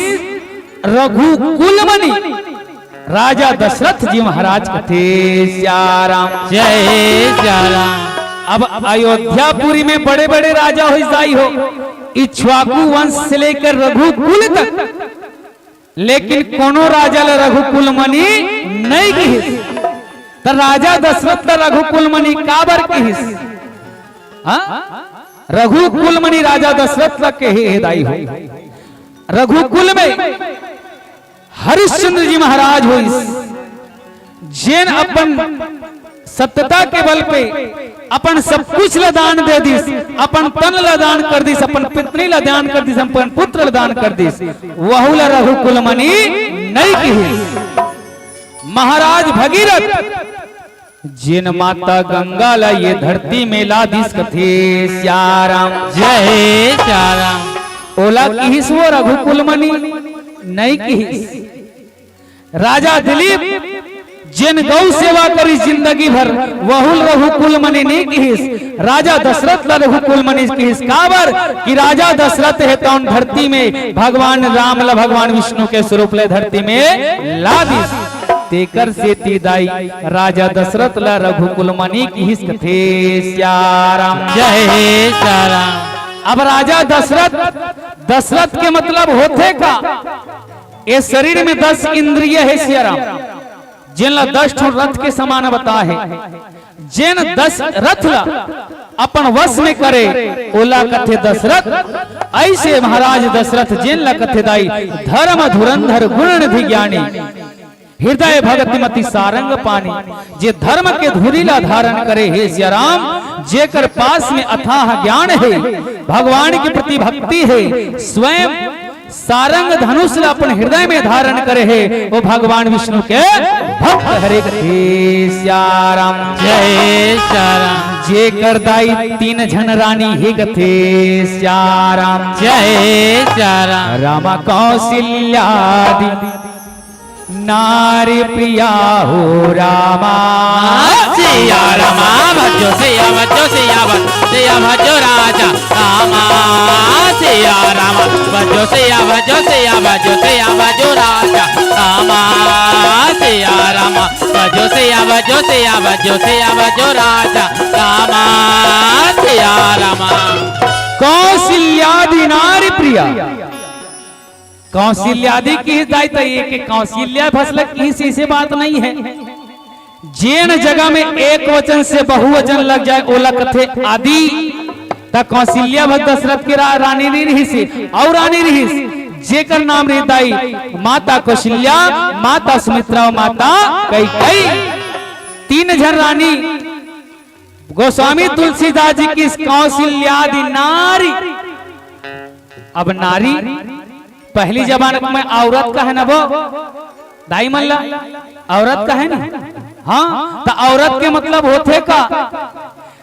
रघुकुल मणि, राजा दशरथ जी महाराज कथे सियाराम। जय सियाराम। अब अयोध्यापुरी में बड़े-बड़े राजा होइस दाई हो, इक्ष्वाकु वंश से लेकर रघुकुल तक, लेकिन कोनो राजा ल रघुकुल मणि नहीं किहिस। त राजा दशरथ ल रघुकुल मणि काबर किहिस? हाँ? रघुकुल मणि राजा दशरथ ल कहे हे दाई हो। रघुकुल में हरिश्चंद्र जी महाराज होइस, जेन अपन सत्यता के बल पे अपन सब कुछ ल दान दे दिस, अपन तन ल दान कर दिस, अपन पत्नी ल दान कर दिस, अपन पुत्र ल दान कर दिस, वहू ल रघुकुल मणि नहीं किहिस। महाराज भगीरथ जेन माता गंगा ल ये धरती में ला दिस कथे सियाराम। जय सियाराम। ओला किहिस वो रघुकुल मणि? नहीं किहिस। राजा दिलीप जेन गौ सेवा करिस जिंदगी भर, वहू ल रघुकुल मणि नहीं किहिस। राजा दशरथ ल रघुकुल मणि किहिस। काबर कि राजा दशरथ हे तौन धरती में भगवान राम ल भगवान विष्णु के स्वरूप ले धरती में ला दिस। तेकर सेती दाई राजा दशरथ ल रघुकुल मणि किहिस कथे सियाराम। जय सियाराम। अब राजा दशरथ, दशरथ के मतलब होथे का? ए शरीर में दस इंद्रिय हे सियाराम, जेन ला दस ठो रथ के समान बताए हे। जेन दस रथ ला अपन वश में करे, ओला कथे दशरथ। ऐसे महाराज दशरथ जेन ला कथे दाई, धर्म धुरंधर गुण निधि ज्ञानी, हृदय भगति मति सारंग पानी। जे धर्म के धुरी ला धारण करे हे सियाराम, जेकर पास में अथाह ज्ञान हे, भगवान के प्रति भक्ति हे, स्वयं सारंग धनुष ला अपन हृदय में धारण करे हे, वो भगवान विष्णु के भक्त हरे। कथे सियाराम। जय सियाराम। जेकर दाई तीन झन रानी हे, कथे सियाराम। जय सियाराम। रामा कौशल्यादि नारी प्रिया हो रामा। सिया रामा भजो, सिया भजो, सिया भजो, सिया भजो राजा रामा। सिया रामा भजो, सिया भजो, सिया भजो, सिया भजो राजा रामा। सिया रामा भजो, सिया भजो, सिया भजो, सिया भजो राजा रामा। सिया रामा। कौशल्यादि नारी प्रिया। कौशल्यादि किहिस दाई, त ये के कौशल्या भस ल किहिस, ऐसे बात नहीं है। जेन जगह में एक वचन से बहुवचन लग जाए, ओला कथे आदि। त कौशल्या भस दशरथ के रा-, रानी नहीं रहिस, अउ रानी रहिस, जेकर नाम रहिस दाई माता कौशल्या, माता सुमित्रा अउ माता कैकई। तीन झन रानी। गोस्वामी तुलसीदास जी किहिस कौशल्यादि नारी। अब नारी पहली जमाना में औरत कहे न वो, दाई मन ला औरत कहे न। हाँ, त औरत के मतलब होथे का,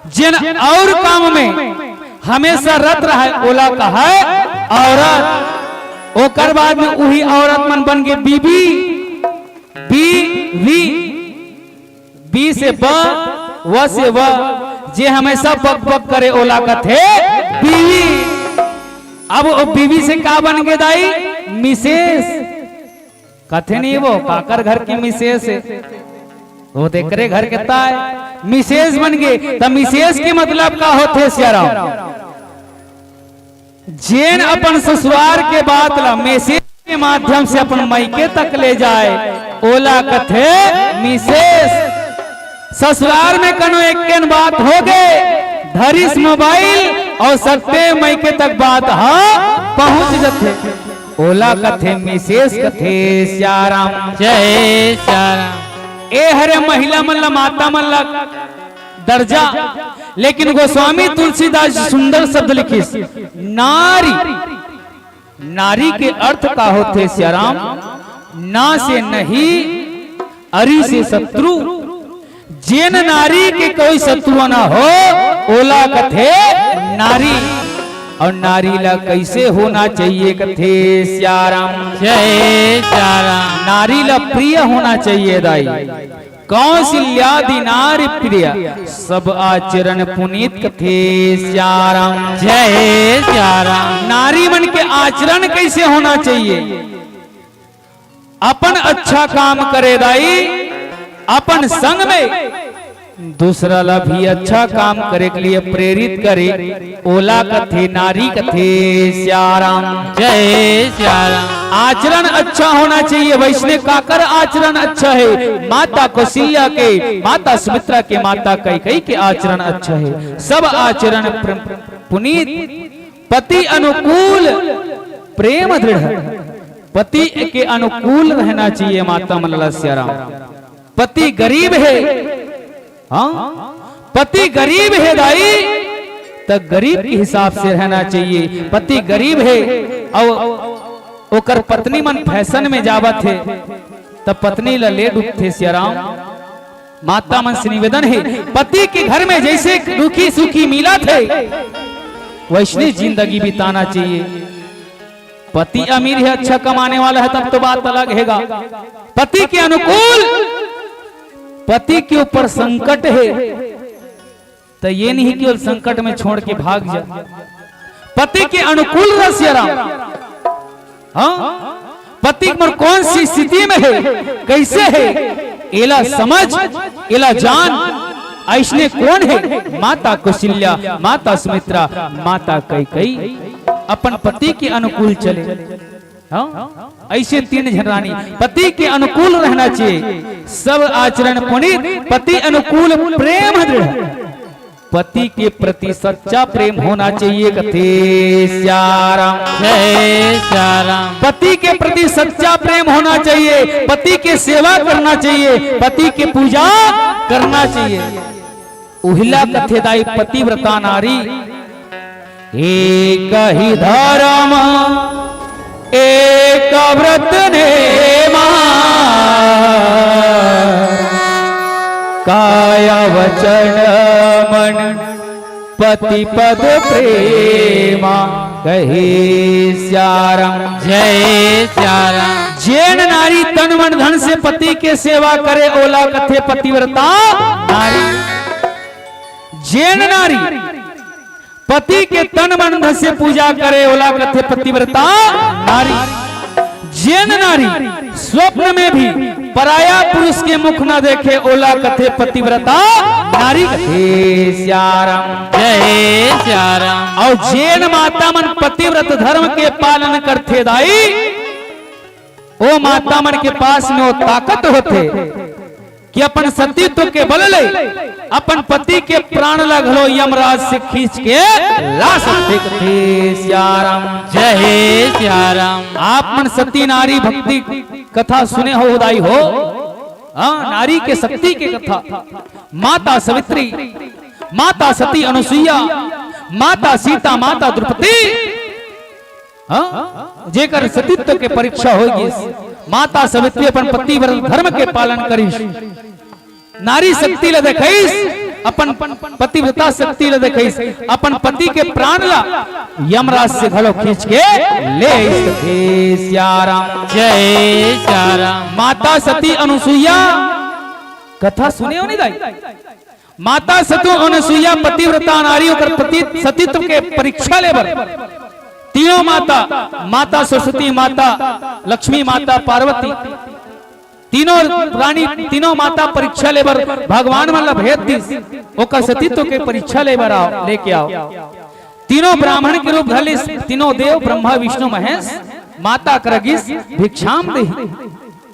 जेन अउ काम में हमेशा रत रहे, ओला कहे औरत। ओकर बाद में उही औरत मन बन गे बीबी, बी वी, बी से ब, व से व, जे हमेशा बक बक करे, ओला कथे बीवी। अब वो बीवी से का बन गे दाई? मिसेस। कथे नहीं वो, काकर घर की मिसेस हे? वो तेकरे घर के ताय मिसेस बन गे। त मिसेस के मतलब का होथे सियाराम? जेन अपन ससुरार के बात ला मैसेज के माध्यम से अपन मइके तक ले जाए, ओला कथे मिसेस। ससुरार में कनो एक्केन बात हो गे, धरिस मोबाइल अउ सत्ते मइके तक बात ह पहुंच जथे, ओला कथे मिसेस। कथे सियाराम। जय सियाराम। ए हरे महिला मन ला, माता मन ला दर्जा, लेकिन गोस्वामी तुलसीदास जी सुंदर शब्द लिखिस, नारी। नारी के अर्थ का होथे सियाराम? ना से नहीं, अरी से शत्रु। जेन नारी के कोई शत्रु ना हो, ओला कथे नारी। अउ नारी ला कैसे होना चाहिए, कथे सियाराम। जय सियाराम। नारी ला प्रिय होना चाहिए दाई। कौशल्यादि नारी प्रिय, सब आचरण पुनीत। कथे सियाराम। जय सियाराम। नारी मन के आचरण कैसे होना चाहिए? अपन अच्छा काम करे दाई, अपन संग में दूसरा ला भी अच्छा काम करे के लिए प्रेरित करे, ओला कथे नारी। कथे सियाराम। जय सियाराम। आचरण अच्छा होना चाहिए। वैसने काकर आचरण अच्छा हे? माता कौशल्या के, माता सुमित्रा के, माता कैकई के आचरण अच्छा हे। सब आचरण प्र-, पुनीत, पति अनुकूल, प्रेम दृढ़। पति के अनुकूल रहना चाहिए माता मन ला सियाराम। पति गरीब हे, हाँ, पति गरीब हे दाई, त गरीब के हिसाब से रहना चाहिए। पति गरीब हे अउ ओकर पत्नी मन फैशन में जावत हे, त पत्नी ला ले डूबथे सियाराम। माता मन से निवेदन हे, पति के घर में जैसे रुखी सूखी मिलत हे, वैसने जिंदगी बिताना चाहिए। पति अमीर हे, अच्छा कमाने वाला हे, तब तो बात अलग हेगा। पति के अनुकूल, पति के ऊपर संकट हे, त ये नहीं केवल संकट में छोड़ के भाग जा। पति के अनुकूल रह सियाराम। हाँ, पति मन कौन सी स्थिति में हे, कैसे हे, एला समझ, एला जान। अइसने कोन हे? माता कौशल्या, माता सुमित्रा, माता कैकई। अपन पति के अनुकूल चले। हाँ? अइसे तीन झन रानी पति के अनुकूल रहना चाहिए। सब आचरण पुनीत, पति अनुकूल, प्रेम दृढ़। पति के प्रति सच्चा प्रेम होना चाहिए। कथे सियाराम। जय सियाराम। पति के प्रति सच्चा प्रेम होना चाहिए, पति के सेवा करना चाहिए, पति के पूजा करना चाहिए। उहिला कथे दाई पतिव्रता नारी, एक ही धर्म एक व्रत नेमा, काया वचन मन पति पद प्रेमा। कहे सियाराम। जय सियाराम। जेन नारी तन मन धन से पति के सेवा करे, ओला कथे पतिव्रता नारी। जेन नारी पति के तन मन धन से पूजा करे, ओला कथे पतिव्रता नारी। जेन नारी स्वप्न में भी पराया पुरुष के मुख न देखे, ओला कथे पतिव्रता नारी। कथे सियाराम। जय सियाराम। अउ जेन माता मन पतिव्रत धर्म के पालन करथे दाई, ओ माता मन के पास में ओ ताकत होथे कि अपन सतीत्व के बल ले अपन पति के प्राण ला घलो यमराज से खींच के ला सकथे। कथे सियाराम। जय सियाराम। आप मन सती नारी भक्ति कथा सुने हो उदाई हो। हाँ, नारी के शक्ति के कथा। माता सावित्री, माता सती अनुसुईया, माता सीता, माता द्रौपदी, हाँ? जेकर सतीत्व के परीक्षा होय गिस, माता सावित्री अपन पतिव्रत धर्म के पालन करिस। नारी शक्ति ल देखइस, अपन पतिव्रता शक्ति ल देखइस, अपन पति के प्राण ला यमराज से घलो खींच के ले आइस। कथे सियाराम। जय सियाराम। माता सती अनुसुईया कथा सुने हो नहीं दाई? माता सती अनुसुईया पतिव्रता नारी, ओकर पति सतीत्व के परीक्षा ले बर तीनों माता, माता सरस्वती, माता लक्ष्मी, माता पार्वती, तीनों रानी, तीनों माता परीक्षा ले बर भगवान मन ला भेज दिस, ओकर सतीत्व के परीक्षा ले बर आओ, लेके आओ। तीनों ब्राह्मण के रूप धर लिस, तीनों देव ब्रह्मा विष्णु महेश, माता करा गिस भिक्षाम देहि।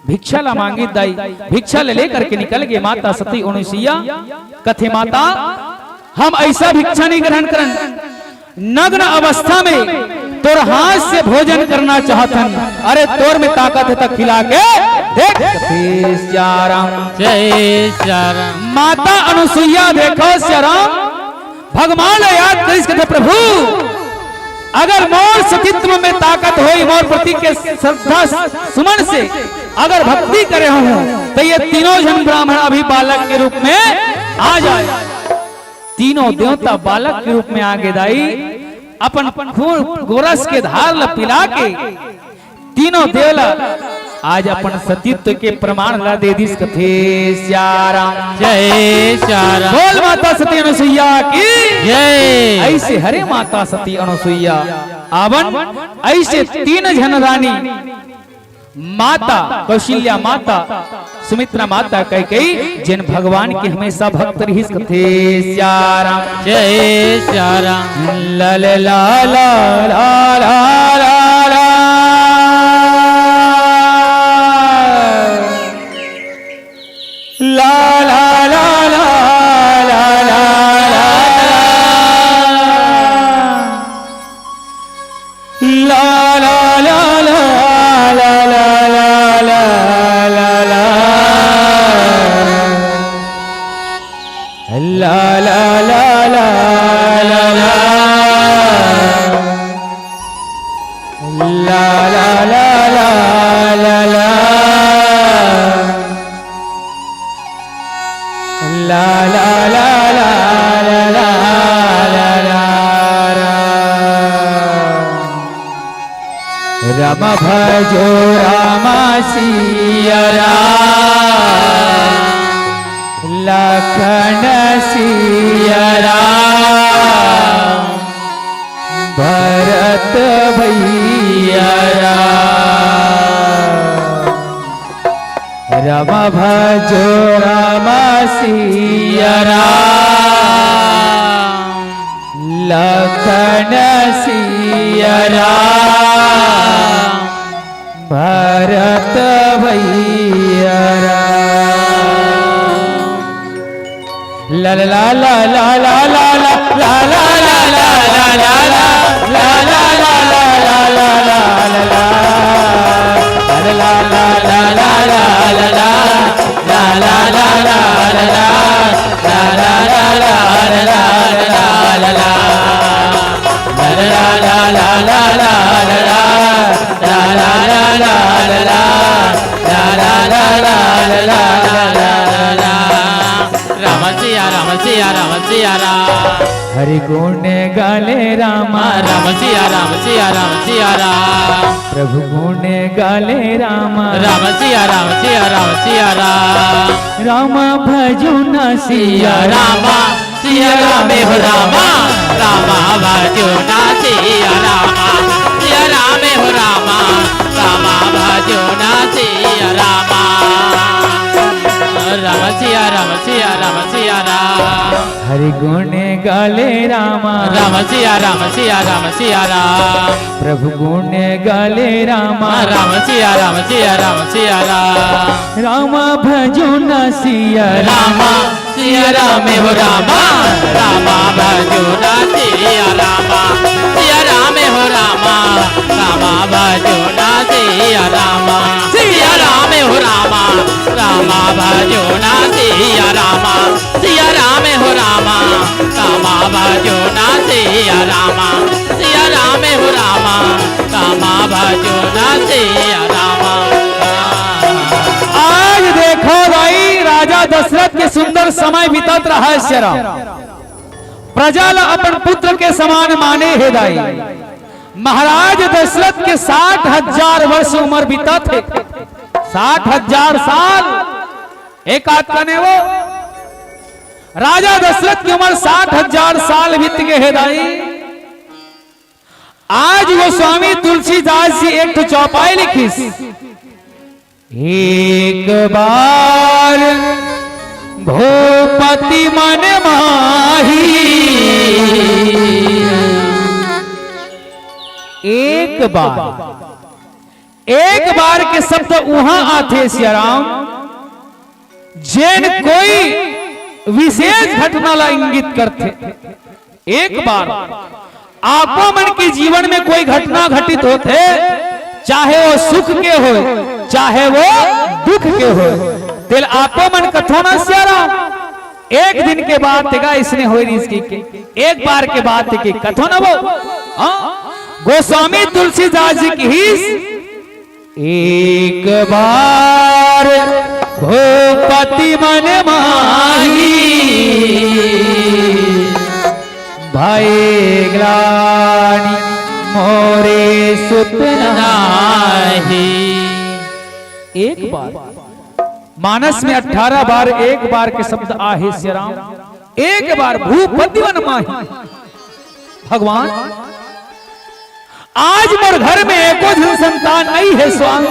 भिक्षा ला मांगिस दाई, भिक्षा ले लेकर के निकल गे माता सती अनुसुईया। कथे माता, हम ऐसा भिक्षा नहीं ग्रहण करन, नग्न अवस्था में तोर हाथ से भोजन करना चाहथन। अरे तोर में ताकत हे त खिला के देख। कथे सियाराम। जय सियाराम। माता अनुसुईया देखो सियाराम, भगवान ला याद करिस, कथे प्रभु, अगर मोर सतीत्व में ताकत होई, मोर प्रति के श्रद्धा सुमन से अगर भक्ति करे हूँ, तो ये तीनों झन ब्राह्मण अभी बालक के रूप में आ जाए। तीनों देवता बालक के रूप में आ गे दाई, अपन खून गोरस के धार ला पिला के तीनों देव ला आज अपन सतीत्व के प्रमाण ला दे दिस। कथे सियाराम। जय सियाराम। बोल माता सती अनुसुईया की जय। ऐसे हरे माता सती अनुसुईया आवन, ऐसे तीन झन रानी, माता कौशल्या माता, सुमित्रा माता, कैकेयी, जेन भगवान के हमेशा भक्त रहिस। कथे सियाराम। जय सियाराम। ला ला ला ला ला ला ला। ला ला ला ला ला ला ला। ला ला ला ला ला ला ला ला ला। ला ला ला ला ला ला। ला ला ला ला ला ला। ला ला ला ला ला ला ला ला। राम भजो राम सिया राम, लखन सिया राम, भरत भैया राम। राम भजो राम सिया राम, लखन सिया राम, भरत भैया राम। ला ला ला ला ला ला ला ला ला ला ला ला ला ला। सिया राम सिया राम। हरि गुण गाले रामा। राम सिया राम सिया राम सिया राम। प्रभु गुण गाले रामा। राम सिया राम सिया राम सिया राम। रामा भजो ना सिया रामा। सिया राम हो रामा। रामा भजो ना सिया रामा। सिया राम हो रामा। रामा भजो ना सिया रामा। राम सिया राम सिया राम सिया राम। हरि गुण गाले रामा। राम सिया राम सिया राम सिया राम। प्रभु गुण गाले रामा। राम सिया राम सिया राम सिया राम। रामा भजो ना सिया रामा। सिया राम हो रामा। रामा भजो ना सिया रामा। सिया राम हो रामा। रामा भजो ना सिया रामा। सिया राम हो रामा। रामा भजो ना सिया रामा। सिया राम हो रामा। रामा भजो ना सिया रामा। सिया राम हो रामा। रामा भजो ना सिया रामा। आज देखो भाई, राजा दशरथ के सुंदर समय बीतत रहा हे सिया राम। प्रजा ला अपन पुत्र के समान माने हे दाई। महाराज दशरथ के साठ हजार वर्ष उमर बीतत हे। साठ हजार साल। एक आध कने वो राजा दशरथ की उमर साठ हजार साल बीत गे हे दाई। आज गोस्वामी तुलसीदास जी एक ठो चौपाई लिखिस। एक बार भूपति मन माही। एक बार, एक बार के शब्द उहां आथे सिया राम, जेन कोई विशेष घटना ला इंगित करथे। एक बार आपो मन के जीवन में कोई घटना घटित होथे, चाहे वो सुख के होय, चाहे वो दुख के होय, तेला आपो मन कथो ना सिया राम। एक दिन के बात हे गा, इसने होय रिहिस के, एक बार के बात हे के कथो ना वो। हाँ? गोस्वामी तुलसीदास जी किहिस, एक बार भूपति मन माही, भय ग्लानि मोरे सुत नाहि। एक बार, मानस में अठारह बार एक बार के शब्द आहे सिया राम। एक बार भूपति मन माही। भगवान, आज मोर घर में एको झन संतान नइ हे स्वामी।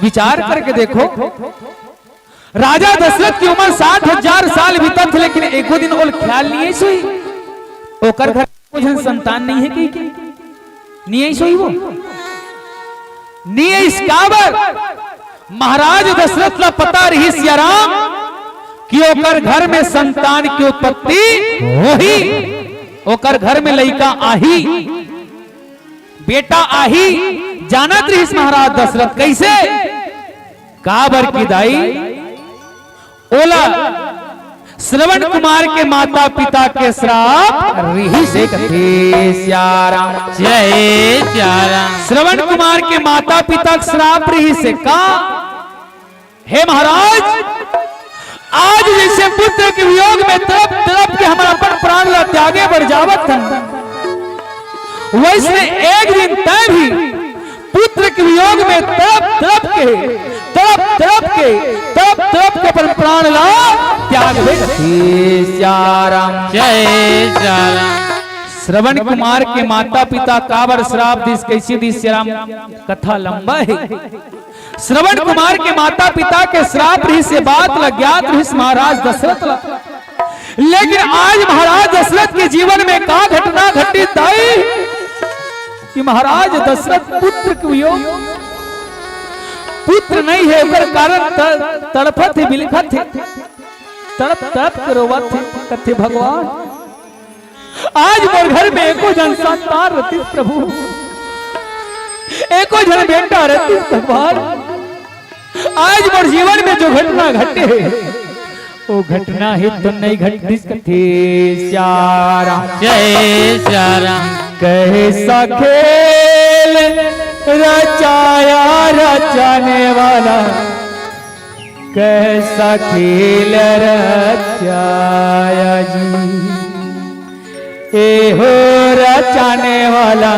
विचार करके देखो, राजा दशरथ की उमर साठ हजार साल बीतत हे, लेकिन एको दिन ओला ख्याल नइ आइस होही, ओकर घर एको झन संतान नइ हे कहिके। नइ आइस होही वो। नइ आइस काबर? महाराज दशरथ ला पता रिहिस सिया राम कि ओकर घर में संतान की उत्पत्ति होही, ओकर घर में लइका आही, बेटा आही। जानत रिहिस महाराज दशरथ। कइसे? काबर कि दाई, ओला श्रवण कुमार के माता पिता के श्राप रिहिस हे कथे सिया राम। जय सिया राम। श्रवण कुमार के माता पिता के श्राप रिहिस हे का? हे महाराज, आज जइसे पुत्र के वियोग में तड़प तड़प के हमन अपन प्राण ला त्यागे बर जावत हन, वइसने एक दिन तैं भी पुत्र के वियोग में तड़प तड़प के, तड़प तड़प के, तड़प तड़प के अपन प्राण ला त्याग दे। जय सिया राम। जय सिया राम। श्रवण कुमार के माता पिता काबर श्राप दिस, कइसे दिस सिया राम, कथा लंबा हे। श्रवण कुमार के माता पिता के श्राप रिहिस, ये बात ल ज्ञात रिहिस महाराज दशरथ ला। लेकिन आज महाराज दशरथ के जीवन में का घटना घटित दाई कि महाराज दशरथ पुत्र के वियोग, पुत्र नइ हे, ओकर कारण त-, तड़फत हे, बिलखत हे, तड़प तड़प के रोवत हे, कथे, "भगवान, आज मोर घर में एको झन संतान रहतिस प्रभु, एको झन बेटा रहतिस भगवान, आज मोर जीवन में जो घटना घटे हे, वो घटना हे तो नइ घटिस कथे सिया राम।" जय सिया राम। कैसा खेल रचाया रचाने वाला, कैसा खेल रचाया जी, ए हो रचाने वाला,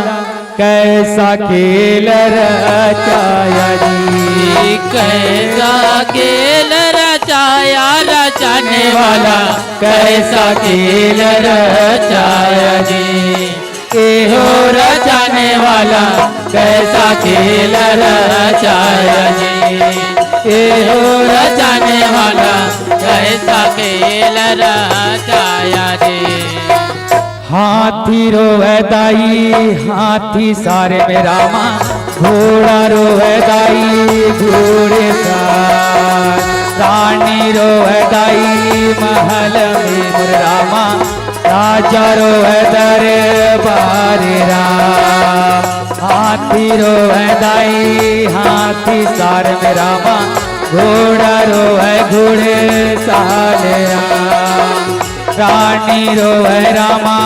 कैसा खेल रचाया जी। कैसा खेल रचाया रचाने वाला, कैसा खेल रचाया जी। ए हो रचाने वाला, कैसा खेल रचाया जी। ए हो रचाने वाला, कैसा खेल रचाया जी। हाथी रोवे दाई, हाथी सारे में रामा, घोड़ा रोवे दाई, घोड़े सार। रानी रोवे दाई, महल में मोर रामा, राजा रोवे दरबार राम। हाथी रोवे दाई, हाथी सार में रामा, घोड़ा रोवे घोड़े सार राम। रानी रोवे रामा,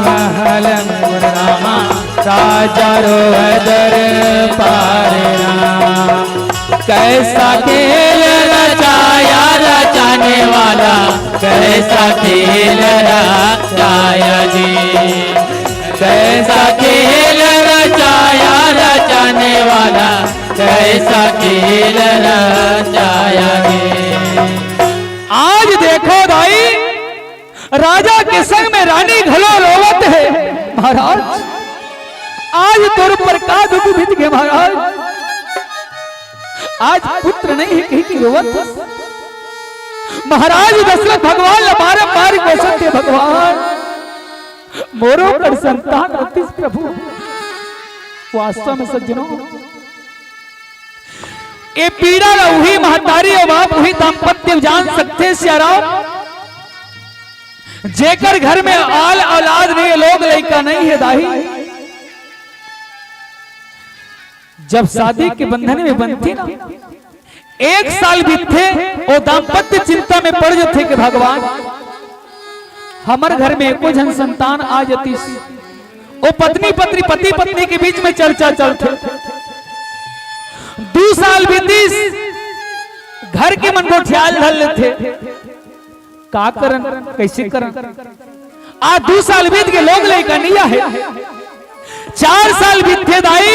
महल में रामा, राजा रोवे दरबार राम। कैसा खेल रचाया रचाने वाला, कैसा खेल रचाया जी। कैसा खेल रचाया रचाने वाला, कैसा खेल रचाया जी। आज देखो दाई, राजा के संग में रानी घलो रोवत हे। महाराज, आज तोर ऊपर का दुख बीत गे महाराज? आज पुत्र नहीं हे कहि के रोवत हे। महाराज दशरथ भगवान ला बारंबार कोसत हे, भगवान मोरो कर संतान रतिस प्रभु। वास्तव में सज्जनों, ए पीड़ा ला उही महतारी अउ बाप, उही दाम्पत्य जान सकथे सियाराम, जेकर घर में आल औलाद नहीं हे, लोग लइका नहीं हे दाई। जब शादी के बंधन में बंधथे ना, एक साल बीतथे, ओ दाम्पत्य चिंता में पड़ जथे कि भगवान, हमर घर में एको झन संतान आ जतिस। ओ पत्नी पत्नी, पति पत्नी के बीच में चर्चा चलथे। दू साल बीतिस, घर के मन गोठियाल धर लेथे, का करन, कैसे करन? आज दू साल बीत गे, लोग लइका नइ आहे। चार साल बीतथे दाई,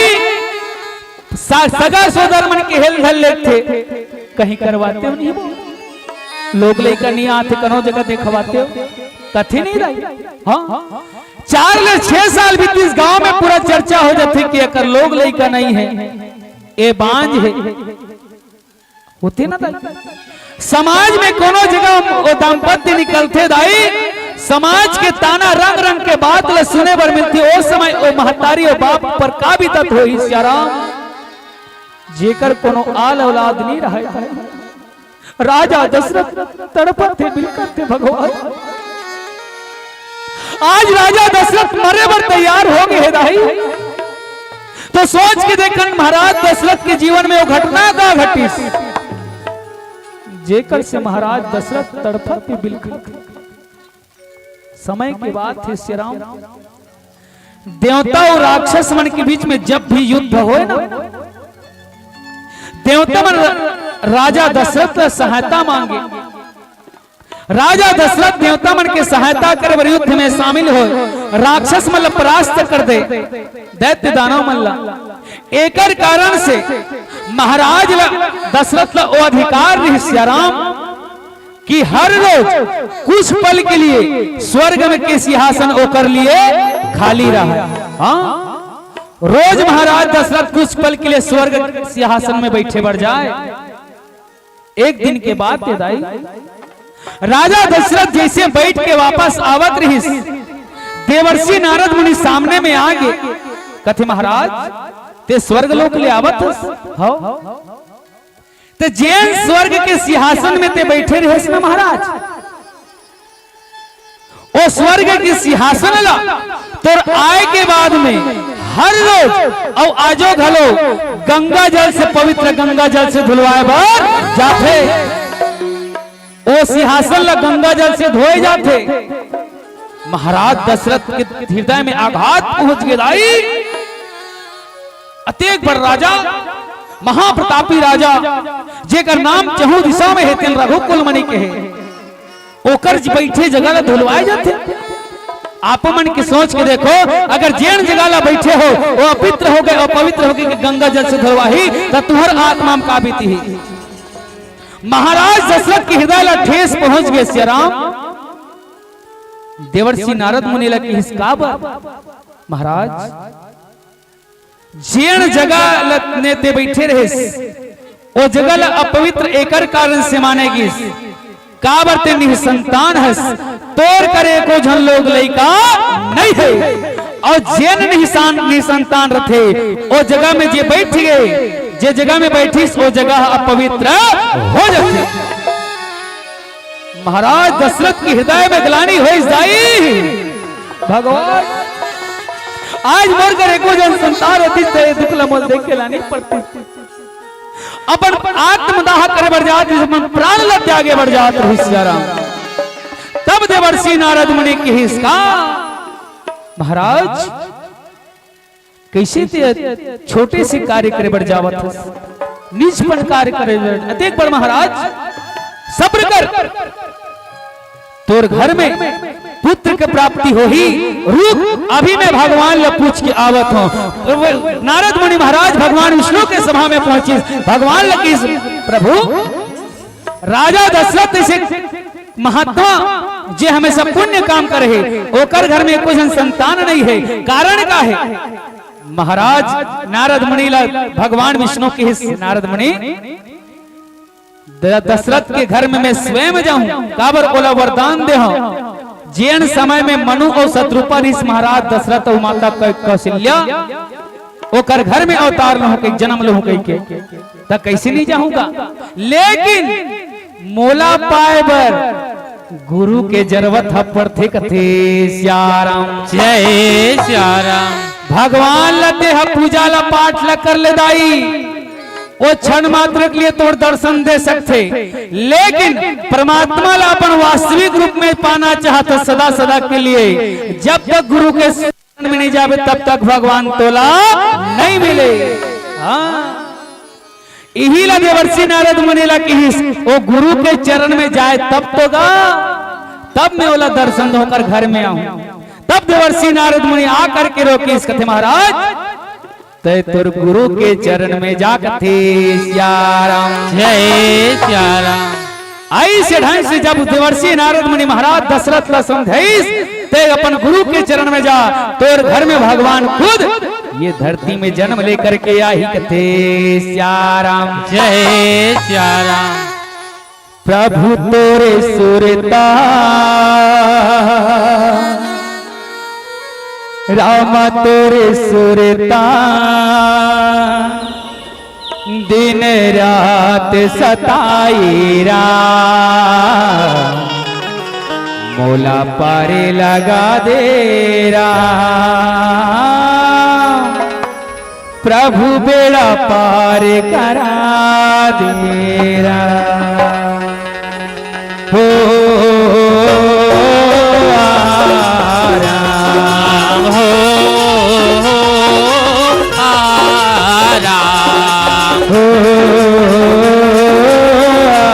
स-, सगा सोदर मन के हेल धर लेथे, कहीं करवातेव नहीं वो? लोग लइका नइ आथे, कनो जगह देखवातेव? कथे नहीं दाई। हाँ, चार ले छह साल बीतिस, गांव में पूरा चर्चा हो जाथे कि एकर लोग लइका नहीं हे, ए बांझ हे। होथे ना दाई, समाज में कोनो जगह ओ दाम्पत्य निकलथे दाई, समाज के ताना, रंग रंग के बात ल सुने बर मिलथे। ओ समय ओ महतारी, ओ बाप पर का बीतत होही सियाराम, जेकर कोनो आल औलाद नइ रहय। राजा दशरथ तड़पत हे, बिलखत हे भगवान। आज राजा दशरथ मरे बर तैयार हो गे हे दाई। तो सोच के देखन महाराज दशरथ के जीवन में ओ घटना का घटिस, जेकर से महाराज दशरथ तड़पत हे, बिलखत हे। समय के बात हे सियाराम, देवता अउ राक्षस मन के बीच में जब भी युद्ध होय ना, देवता मन र-, राजा दशरथ ला सहायता मांगे। राजा दशरथ देवता मन के सहायता करे बर युद्ध में शामिल होय, राक्षस मन ला परास्त कर दे, दैत्य दानव मन ला। एकर कारण से महाराज ला, दशरथ ला ओ अधिकार रहिस सियाराम कि हर रोज कुछ पल के लिए स्वर्ग में के सिंहासन ओकर लिए खाली रहय। हाँ, रोज महाराज दशरथ कुछ पल के लिए स्वर्ग सिंहासन में बैठे बर जाय। एक दिन के बात हे दाई, राजा दशरथ जइसे बइठ के वापस आवत रहिस, देवर्षि नारद मुनि सामने में आ गे। कथे, "महाराज, तें स्वर्ग लोक ले आवत हस?" "हव।" "त जेन स्वर्ग के सिंहासन में तें बइठे रहेस ना महाराज, ओ स्वर्ग के सिंहासन ला तोर आय के बाद में हर रोज अउ आजो घलो गंगा जल से, पवित्र गंगा जल से धुलवाय बर जाथे। ओ सिंहासन ला गंगा जल से धोय जाथे।" महाराज दशरथ के हृदय में आघात पहुंच गे दाई। अतेक बड़ राजा महाप्रतापी राजा, जेकर नाम चहु दिशा में हे, तेन रघुकुल मणि कहे, ओकर ज-, बइठे जगह ला धुलवाए जाथे। आप मन के सोच के देखो, अगर जेन जगह ला बइठे हो, वो अपवित्र हो गे, अपवित्र हो गे के गंगा जल से धुलवाही, त तुहर आत्मा म का बीतही? महाराज दशरथ के हृदय ला ठेस पहुंच गे, सियाराम। देवर्षि नारद मुनि ला किहिस, "काबर महाराज, जेन जगह ल-, ने ते बइठे रहेस, ओ जगह ला अपवित्र एकर कारण से माने गिस, काबर ते निसंतान हस, तोर कर एको झन लोग लइका नइ हे, अउ जेन निसान-, निसंतान रथे, ओ जगह में जे बइठ गे, जे जगह में बइठिस, ओ जगह अपवित्र हो जाथे।" महाराज दशरथ के हृदय में ग्लानि होइस, दाई, भगवान, आज मोर कर एको झन संतान होतिस, त ए दुख ल मोला देखे ला नइ पड़तिस। अपन आत्मदाह करे बर जात रहिस, अपन प्राण ल त्यागे बर जात रहिस, सियाराम। तब देवर्षि नारद मुनि किहिस, "का महाराज, कइसे ते छोटे से कार्य करे बर जावत हस, नीचपन कार्य करे बर, अतेक बड़ महाराज, सब्र कर, तोर घर में पुत्र के प्राप्ति होही, रुक, अभी मैं भगवान ल पूछ के आवत हंव।" नारद मुनि महाराज भगवान विष्णु के सभा में पहुंचिस, भगवान ल किहिस, "प्रभु, राजा दशरथ जइसे महात्मा, जे हमेशा पुण्य काम करे हे, ओकर घर में एको झन संतान नइ हे, कारण का हे?" महाराज नारद मुनि ला भगवान विष्णु किहिस, "नारद मुनि, द-, दशरथ के घर में मैं स्वयं जाहूं, काबर ओला वरदान दे हंव, जेन समय में मनु अउ शतरूपा रिस महाराज दशरथ अउ माता क-, कौशल्या, ओकर घर में अवतार लहूं कहि, जन्म लहूं कहिके, त कइसे नइ जाहूं गा? लेकिन मोला पाए बर गुरु के जरूरत ह पड़थे," कथे सियाराम। जय सियाराम। भगवान ल ते ह पूजा ल पाठ ल कर ले दाई, ओ क्षण मात्र के लिए तोर दर्शन दे सकथे, लेकिन परमात्मा ल अपन वास्तविक रूप में पाना चाहत सदा सदा के लिए, जब तक गुरु के शरण में नइ जाबे, तब तक भगवान तोला नइ मिले। हाँ, इही ला देवर्षि नारद मुनि ला किहिस, ओ गुरु के चरण में जाए तब तो गा, तब मैं ओला दर्शन दो, ओकर घर में आहूं। तब देवर्षि नारद मुनि आ करके रोकिस, कथे, "महाराज, तैं तोर गुरु के चरण में जा," कथे सियाराम। जय सियाराम। अइसे ढंग से जब देवर्षि नारद मुनि महाराज दशरथ ला समझाइस, "तैं अपन गुरु के चरण में जा, तोर घर में भगवान खुद ये धरती में जन्म लेकर के आही," कथे सियाराम। जय सियाराम। प्रभु तोरे सुरता, राम तोरे सुरता, दिन रात सताई राम, मोला पारे लगा दे राम, प्रभु बेड़ा पार करा दे राम। हो, आ राम, हो, आ राम, हो, आ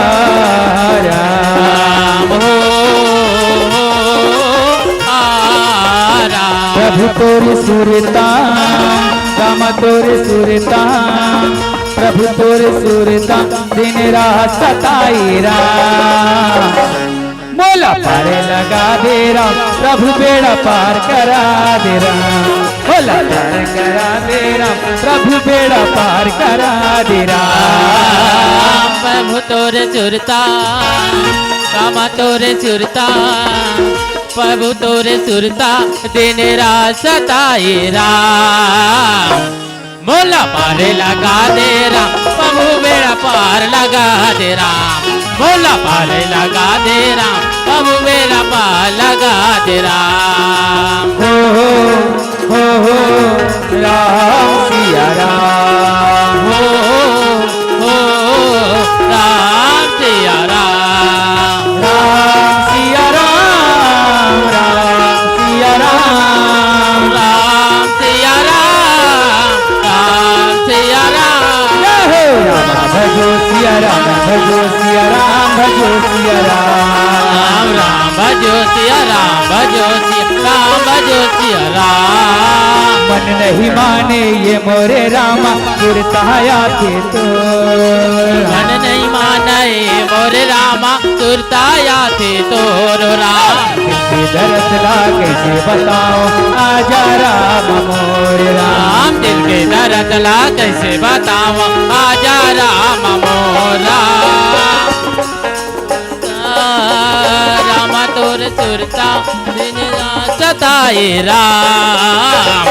राम, हो, आ राम। प्रभु तोर सुरता, राम तोर सुरता, प्रभु तोर सुरता, दिन रात सताई राम। मोला पारे लगा दे राम, प्रभु बेड़ा पार करा दे राम। मोला पार करा दे राम, प्रभु बेड़ा पार करा दे राम। प्रभु तोर सुरता, राम तोर सुरता, प्रभु तोर सुरता, दिन रात सताई राम। मोला पारे लगा दे राम, प्रभु बेड़ा पार लगा दे राम। मोला पारे लगा दे राम, प्रभु बेड़ा पार लगा दे राम। हो, हो, हो, राम सिया राम। हो, हो, राम सिया राम। राम सिया राम, राम सिया राम। राम सिया राम, राम सिया राम। जय हो भजो सिया राम। राम राम भजो सिया राम, भजो सिया राम, भजो सिया राम। मन नहीं माने ये मोरे रामा, सुरता आथे तोर। मन नहीं माने ये मोरे रामा, सुरता आथे तोर राम। दिल के दरद ला कइसे बतावंव, आजा राम मोरे राम। राम दिल के दरद ला कइसे बतावंव, आजा राम मोरे राम। राम तोर सुरता दिन रात सताए राम।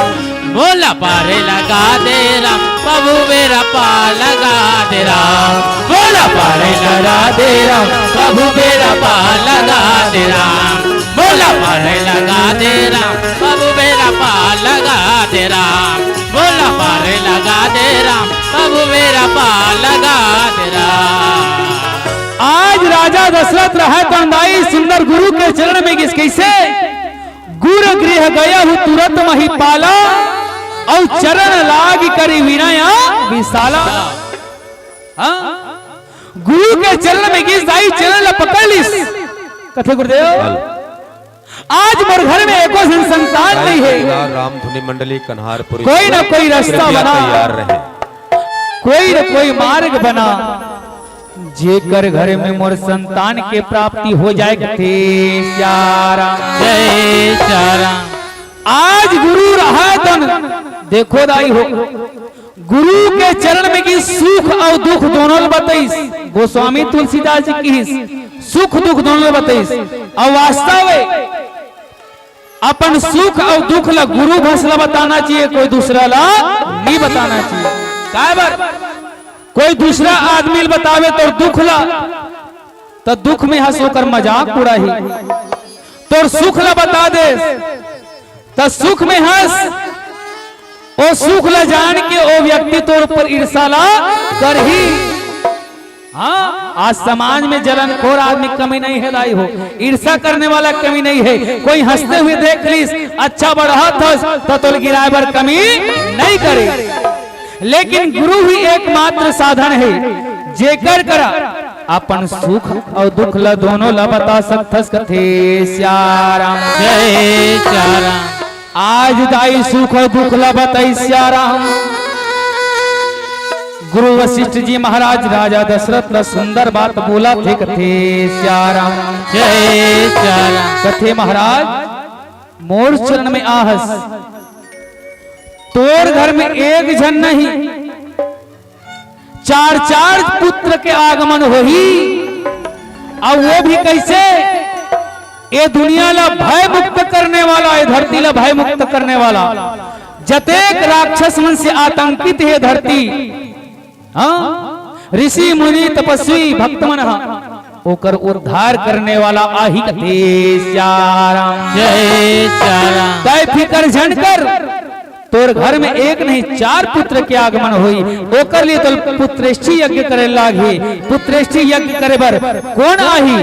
मोला पार लगा दे राम, प्रभु बेरा पार लगा दे राम। मोला पार लगा दे राम, प्रभु बेरा पार लगा दे राम। मोला पार लगा दे राम, प्रभु बेरा पार लगा दे राम। मोला पार लगा दे राम, प्रभु बेरा पार लगा दे राम। आज राजा दशरथ रहय तन दाई सुंदर गुरु के चरण में गिस कइसे? गुरु गृह गयहु तुरत महीपाला, अउ चरण लागि करि विनय विशाला। हाँ? गुरु के चरण में गिस दाई, चरण ला पकड़ लिस। कथे गुरुदेव, आज मोर घर में एको झन संतान नइ हे। राम धुनी मंडली कन्हारपुरी कोई ना कोई रास्ता कृपया बना। तैयार रहे। कोई ना कोई मार्ग बना, जेकर घर में मोर संतान के प्राप्ति हो जाए, कथे सिया राम। जय सिया राम। आज गुरु रहय तन, देखो दाई हो, गुरु के चरण में गिस सुख अउ दुख दोनों ल बतइस। गोस्वामी तुलसीदास जी किहिस, सुख दुख दोनों ल बतइस। अउ वास्तव में अपन सुख अउ दुख ला गुरु भर ला बताना चाहिए, कोई दूसरा ला नहीं बताना चाहिए। काबर? कोई दूसरा आदमी ला बतावे तोर दुख ला, त दुख में हंस ओकर मजाक उड़ाही। तोर सुख ला बता दे, त सुख में हंस, ओ सुख ला जान के ओ व्यक्ति तोर ऊपर ईर्षा ला करही। हाँ, आज समाज में जलनखोर आदमी कमी नहीं हे दाई हो, ईर्षा करने वाला कमी नहीं हे। कोई हंसते हुए देख लिस, अच्छा बढ़त हस, त तोला गिराए बर कमी नहीं करे। लेकिन गुरु ही एकमात्र साधन हे, जेकर करा अपन सुख अउ दुख ला दोनों ला बता सकथस, कथे सिया राम। जय सिया राम। आज दाई सुख अउ दुख ला बताइस सिया राम। गुरु वशिष्ठ जी महाराज राजा दशरथ ला सुंदर बात बोलथे, कथे सिया राम। जय सिया राम। कथे महाराज, मोर चरण में आहस, तोर घर में एक झन नहीं, चार चार पुत्र के आगमन होही, अउ वो भी कइसे? ए दुनिया ला भय मुक्त करने वाला, ए धरती ला भय मुक्त करने वाला, जतेक राक्षस मन से आतंकित हे धरती, हाँ, ऋषि मुनि तपस्वी भक्त मन ह, ओकर उद्धार करने वाला आही, कथे सिया राम। जय सिया राम। तय फिकर झन कर, तोर घर में एक नहीं, चार पुत्र के आगमन होही, ओकर लिए तोला पुत्रेष्टि यज्ञ करे लागही। पुत्रेष्टि यज्ञ करे बर कोन आही?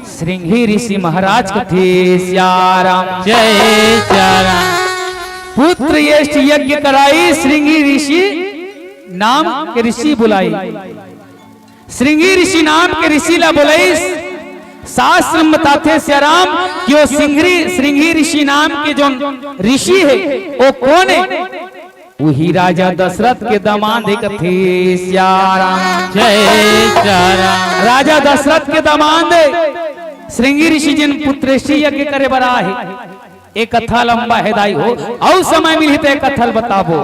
श्रृंगी ऋषि महाराज, कथे सिया राम। जय सिया राम। पुत्रेष्टि यज्ञ कराइस श्रृंगी ऋषि नाम के ऋषि बुलाइस। श्रृंगी ऋषि नाम के ऋषि ला बोलइस। शास्त्र में बताथे सिया राम कि वो श्रृंगी, श्रृंगी ऋषि नाम के जो ऋषि हे, वो कोन हे? उही राजा दशरथ के दमांद हे, कथे सिया राम। जय सिया राम। राजा दशरथ के दमांद हे, श्रृंगी ऋषि जेन पुत्रेष्टि यज्ञ करे बर आए हे। ए कथा लंबा हे दाई हो, अउ समय मिलही त ए कथा ल बताबो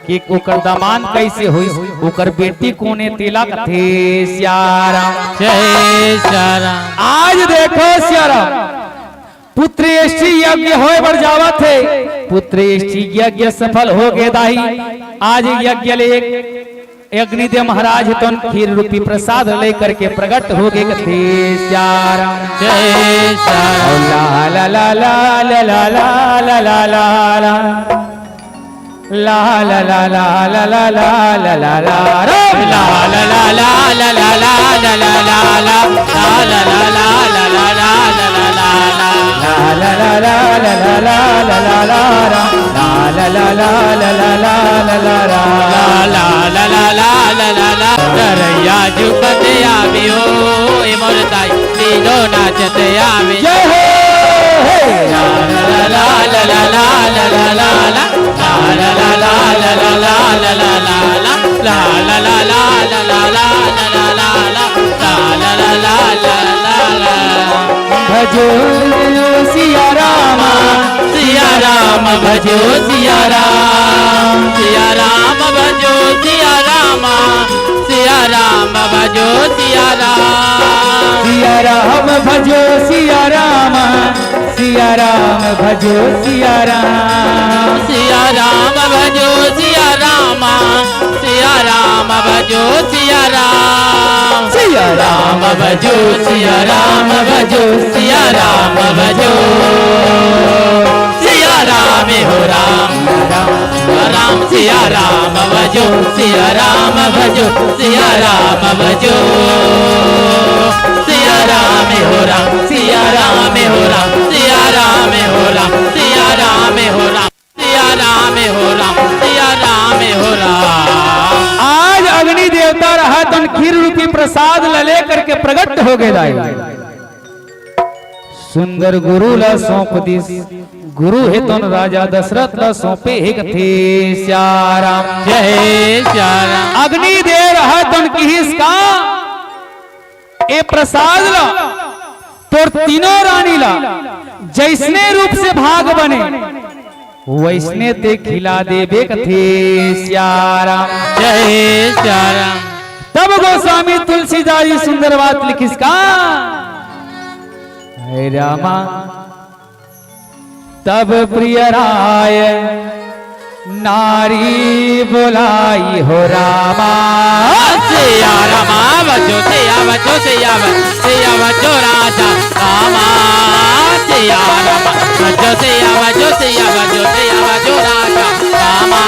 कि ओकर दमांद कइसे होइस, ओकर बेटी कोन ए, तेला कथे सिया राम। जय सिया राम। आज देखो सिया राम, पुत्रेष्टि यज्ञ होय बर जावत हे, पुत्रेष्टि यज्ञ सफल हो गे दाई। आज यज्ञ ले एक अग्निदेव महाराज तन खीर रूपी प्रसाद लेकर के प्रकट हो गे, कथे सिया राम। जय सिया राम। ला ला ला ला ला ला ला ला ला ला। ला ला ला ला ला ला ला ला ला ला ला। राम। ला ला ला ला ला ला ला ला ला ला ला। ला ला ला ला ला ला ला ला ला ला। ला ला ला ला ला ला ला ला ला ला ला ला। ला ला ला ला ला ला ला ला ला ला। ला ला ला ला ला ला ला। करैया जुगत आवी हो, ए मोर दाई तीनों नाचत आवे। जय हो। हे। ला ला ला ला ला ला ला ला ला। ला ला ला ला ला ला ला ला ला ला ला। ला ला ला ला ला ला ला ला ला ला। ला ला ला ला ला ला ला। भजो सिया रामा, सिया राम भजो सिया राम, सिया राम भजो सिया रामा, सिया राम भजो सिया राम। सिया राम भजो सिया राम, सिया राम भजो सिया राम। सिया राम भजो सिया राम, सिया राम भजो सिया राम। सिया राम भजो सिया राम भजो, सिया राम भजो। सिया राम हो राम, राम राम। सिया राम भजो, सिया राम भजो, सिया राम भजो। सिया राम हो राम, सिया राम हो राम, सिया राम हो राम, सिया राम हो राम, सिया राम हो राम, सिया राम हो राम। आज अग्नि देवता रहत तन खीर रूपी प्रसाद ल लेकर के प्रगट हो गे दाई। सुंदर गुरु ला सौंप दिस। गुरु हे तोन राजा दशरथ ला सौंपे हे कथे सिया राम। जय सिया राम। अग्नि देव रहत तन किहिस का, ए प्रसाद ला तोर तीनों रानी ला जैसने रूप से भाग बने वैसने ते खिला देबे कथे सिया राम। जय सिया राम। तब गोस्वामी तुलसीदास जी सुंदर बात लिखिस का, हे रामा, तब प्रिय राय नारी बोलाई हो रामा। सिया रामा बजो, सिया बजो, सिया बजो, सिया बजो राजा रामा। सिया रामा बजो, सिया बजो, सिया बजो, सिया बजो राजा रामा।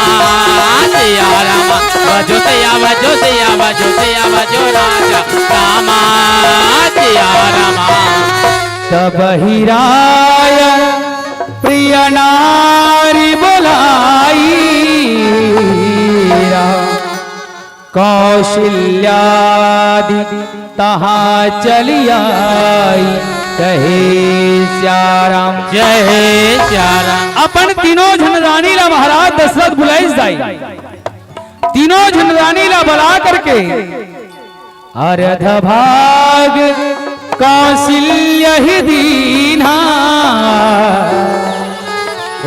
सिया रामा बजो, सिया बजो, सिया बजो, सिया बजो राजा रामा। सिया रामा। तब ही राय प्रिय नारी बोलाई, कौशल्यादि तहाँ चली आई, कहे सिया राम। जय सिया राम। अपन तीनों झन रानी ला महाराज दशरथ बुलाइस दाई। तीनों झन रानी ला बला करके अर्ध भाग कौशल्या ही दीन्हा,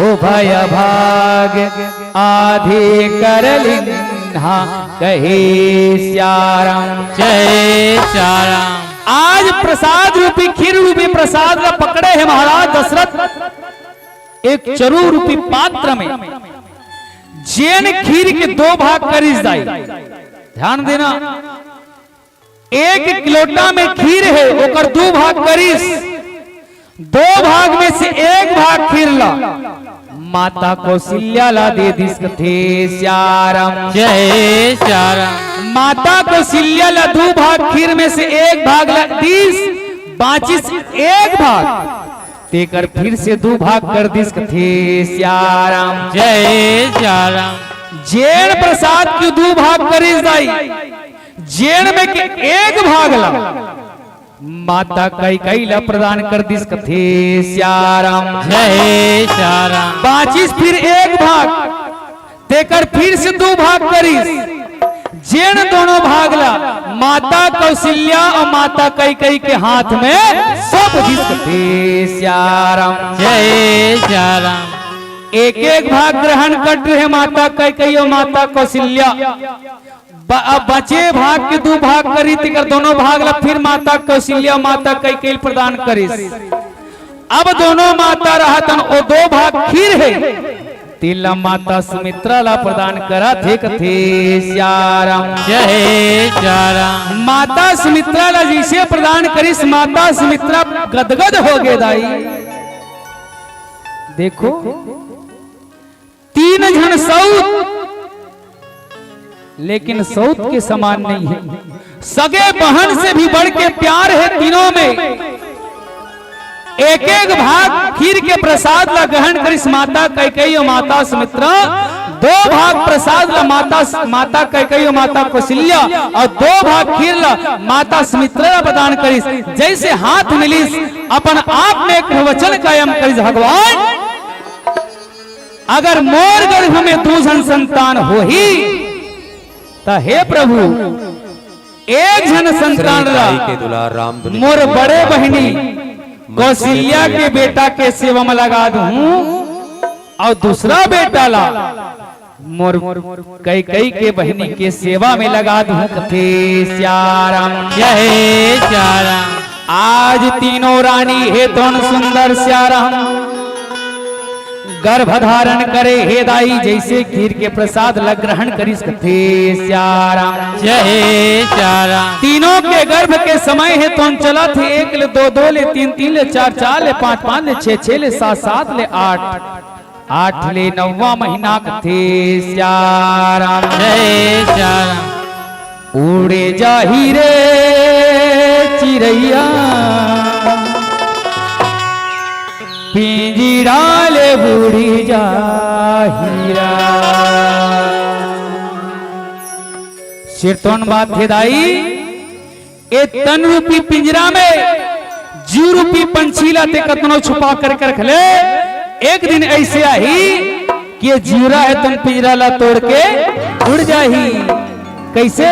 उभय भाग आधे कर लीन्हा, कहे सिया राम। जय सिया राम। आज प्रसाद रूपी, खीर रूपी प्रसाद ला पकड़े हे महाराज दशरथ, एक चरू रूपी पात्र में जेन खीर के दो भाग करिस दाई। ध्यान देना, एक लोटा में खीर हे, ओकर दू भाग करिस, दो भाग में से एक भाग खीर ला माता कौशल्या ला दे दिस कथे सिया राम। जय सिया राम। माता कौशल्या ला दू भाग खीर में से एक भाग ला दिस, बाचिस एक भाग, तेकर फिर से दू भाग कर दिस कथे सिया राम। जय सिया राम। जेन प्रसाद के दू भाग करिस दाई, जेन में के एक भाग ला माता कैकई ला प्रदान कर दिस कथे सिया राम। जय सिया राम। बाचिस फिर एक भाग, तेकर फिर से दू भाग करिस, जेन दोनों भाग ला माता कौशल्या अउ माता कैकई के हाथ में सौंप दिस कथे सिया राम। जय सिया राम। एक एक भाग ग्रहण कर रहे माता कैकई अउ माता कौशल्या। ब-, अब बचे भाग के दू भाग करी, तेकर दोनों भाग ला फिर माता कौशल्या, माता कैकेयी प्रदान करिस। अब दोनों माता रहतन, ओ दो भाग खीर हे, तेला माता सुमित्रा ला प्रदान करत हे कथे सियाराम। जय सियाराम। माता सुमित्रा ला जैसे प्रदान करिस, माता सुमित्रा गदगद हो गे दाई। देखो, तीन झन सऊत, लेकिन सऊत के समान नहीं है। सगे बहन से भी बढ़ के प्यार है तीनों में। एक एक भाग खीर के प्रसाद ला ग्रहण करिस माता कैकेयी और माता सुमित्रा, दो भाग प्रसाद ला माता, माता कैकेयी अउ माता कौशल्या, अउ दो भाग खीर ला माता सुमित्रा ला प्रदान करिस। जइसे हाथ मिलिस, अपन आप में एक वचन कायम करिस, भगवान, अगर मोर गर्भ में दू झन संतान होही, त हे प्रभु, एक झन संतान ला मोर बड़े बहिनी कौशल्या के बेटा के सेवा में लगा दूं, अउ दूसरा बेटा ला मोर कैकेयी के बहिनी के सेवा में लगा दूं। कथे सियाराम। जय सियाराम। आज तीनों रानी हे तोन सुंदर सियाराम, गर्भ धारण करे हे दाई, जइसे खीर के प्रसाद ल ग्रहण करिस। कथे सियाराम। जय सियाराम। तीनों के गर्भ के समय हे तोन चलत हे, एक ले दो, दो ले तीन, तीन ले चार, चार ले पांच, पांच ले छह, छह ले सात, सात ले आठ, आठ ले नौवां महीना। कथे सियाराम। जय सियाराम। उड़े जाही रे चिरैया, पिंजरा ले उड़ी जाही रा। सिरतोन बात हे दाई, ए तन रूपी पिंजरा में जीव रूपी पंछी ला ते कतनो छुपा करके रख ले, एक दिन अइसे आही कि ए जीवरा हे तन पिंजरा ला तोड़ के उड़ जाही। कइसे?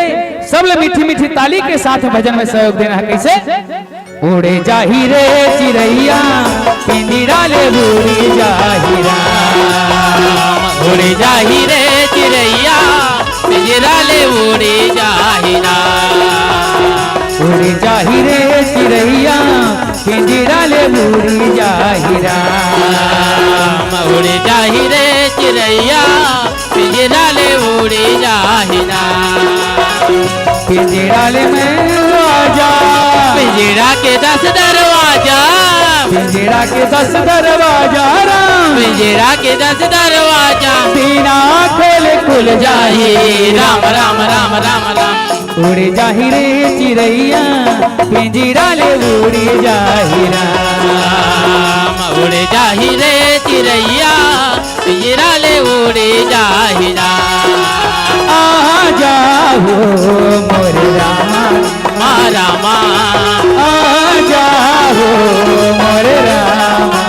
सब ले मीठी मीठी ताली के साथ भजन में सहयोग देना हे। कइसे? उड़े जाही रे चिरैया, पिंजरा ले उड़ी जाही राम। उड़े जाही रे चिरैया, पिंजरा ले उड़ी जाही राम। उड़े जाही रे चिरैया, पिंजरा ले उड़ी जाही राम। उड़े जाही रे चिरैया, पिंजरा ले उड़ी जाही ना। पिंजरा ले में आजा। पिंजरा के दस दरवाजा। पिंजरा के दस दरवाजा राम। पिंजरा के दस दरवाजा। बिना खोले खुल जाही राम, राम, राम, राम, राम। उड़े जाही रे चिरैया, पिंजरा ले उड़ी जाही राम। राम, उड़े जाही रे चिरैया, पिंजरा ले उड़ी जाही ना। आ जाओ मोरे रामा। मा रामा। आ जाओ मोरे रामा।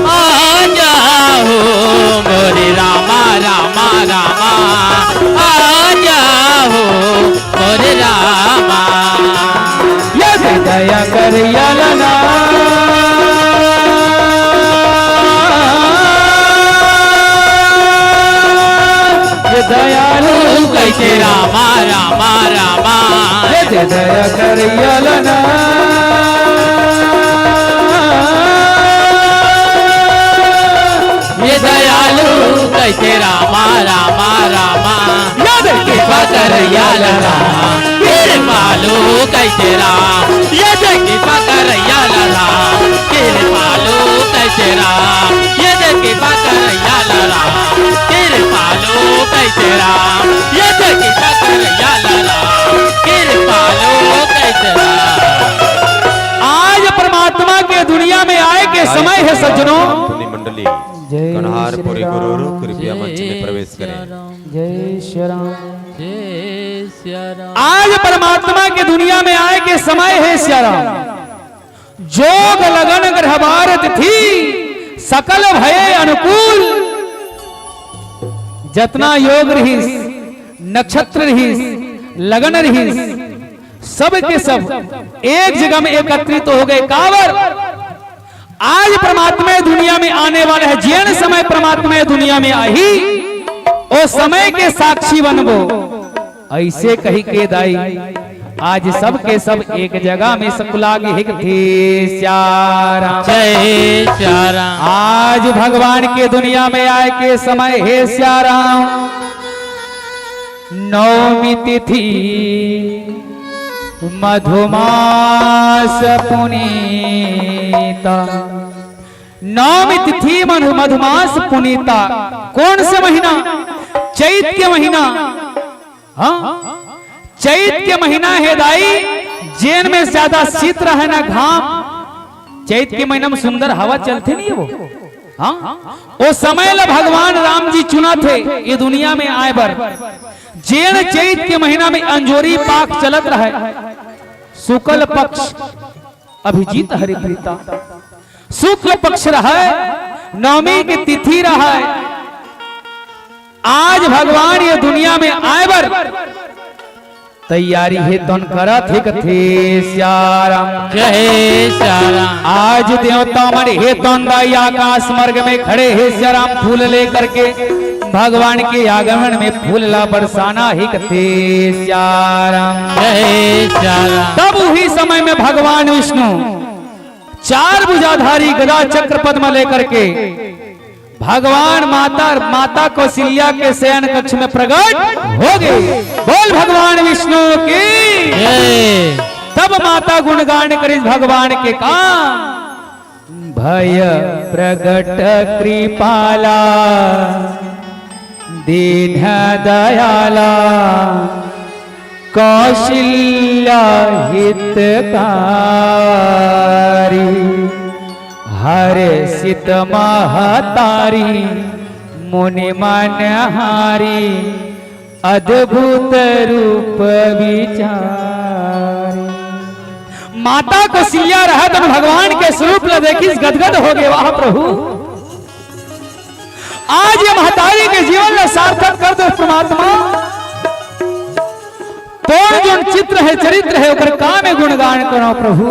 आ जाओ मोरे रामा, रामा, रामा। आ जाओ मोरे रामा। ये दे दया कर यालना। ये दयालु कइके रामा, रामा, रामा। ये दे दया कर यालना। ये दयालु कइके रामा, रामा, रामा। ये दे कृपा कर यालना। कृपालु कइके राम। ये दे कृपा कर यालना। कृपालु कइके राम। ये दे कृपा कर यालना। कृपालु कइके राम। ये दे कृपा कर यालना। कृपालु कइके राम। आज परमात्मा के दुनिया में आए के समय हे सज्जनों। अपनी मंडली जय कन्हारपुरी श्री राम। गुरुरु कृपया मंच में प्रवेश करें। जय श्री राम। जय सिया राम। आज परमात्मा के दुनिया में आए के समय हे सिया राम। जोग लगन ग्रह बार तिथि सकल भये अनुकूल। जतना योग रहिस, नक्षत्र रहिस, लगन रहिस, सब के सब एक जगह में एकत्रित हो गए। काबर? आज परमात्मा दुनिया में आने वाला हे, जेन समय परमात्मा दुनिया में आही, ओ समय के साक्षी बनबो। अइसे कहि के दाई, आज सब के सब एक जगह में सकुला गे हे। कथे सिया राम। जय सिया राम। आज भगवान के दुनिया में आए के समय हे सिया राम। नवमी तिथि मधुमास पुनीता। नवमी तिथि मधु-, मधुमास पुनीता। कौन से महीना? चैत के महीना। हाँ, चैत के महीना हे दाई, जेन में ज्यादा शीत रहे ना घाम। चैत के महीना में सुंदर हवा चलथे नहीं वो। हाँ, ओ समय ला भगवान राम जी चुनथे ये दुनिया में आए बर। जेठ चैत के महीना में अंजोरी पाख चलत रहय, शुक्ल पक्ष, अभिजीत हरिप्रीता, शुक्ल पक्ष रहय, नवमी के तिथि रहय। आज भगवान ये दुनिया में आए बर तैयारी हे तोन करत हे कथे सियाराम। जय सियाराम। आज देवता मन हे तोन दाई आकाश मार्ग में खड़े हे सियाराम, फूल लेकर के भगवान के आगमन में फूल ला बरसाना हे कथे सियाराम। जय सियाराम। तब उही समय में भगवान विष्णु चार भुजाधारी गदा चक्र पद्म लेकर के भगवान माता, माता कौशल्या के शयन कक्ष में प्रकट हो गए। बोल भगवान विष्णु की। जय। तब माता गुणगान करिस भगवान के का? भय प्रगट कृपाला दीन दयाला कौशल्या हितकारी। हर्षित महतारी मुनि मनहारी अद्भुत रूप विचारी। माता कौशल्या रहत भगवान के स्वरूप ला देखिस, गदगद हो गए। वाह प्रभु, आज ये महतारी के जीवन ला सार्थक कर दो परमात्मा। तोर जोन चित्र हे, चरित्र हे, ओकर का में गुणगान करो प्रभु।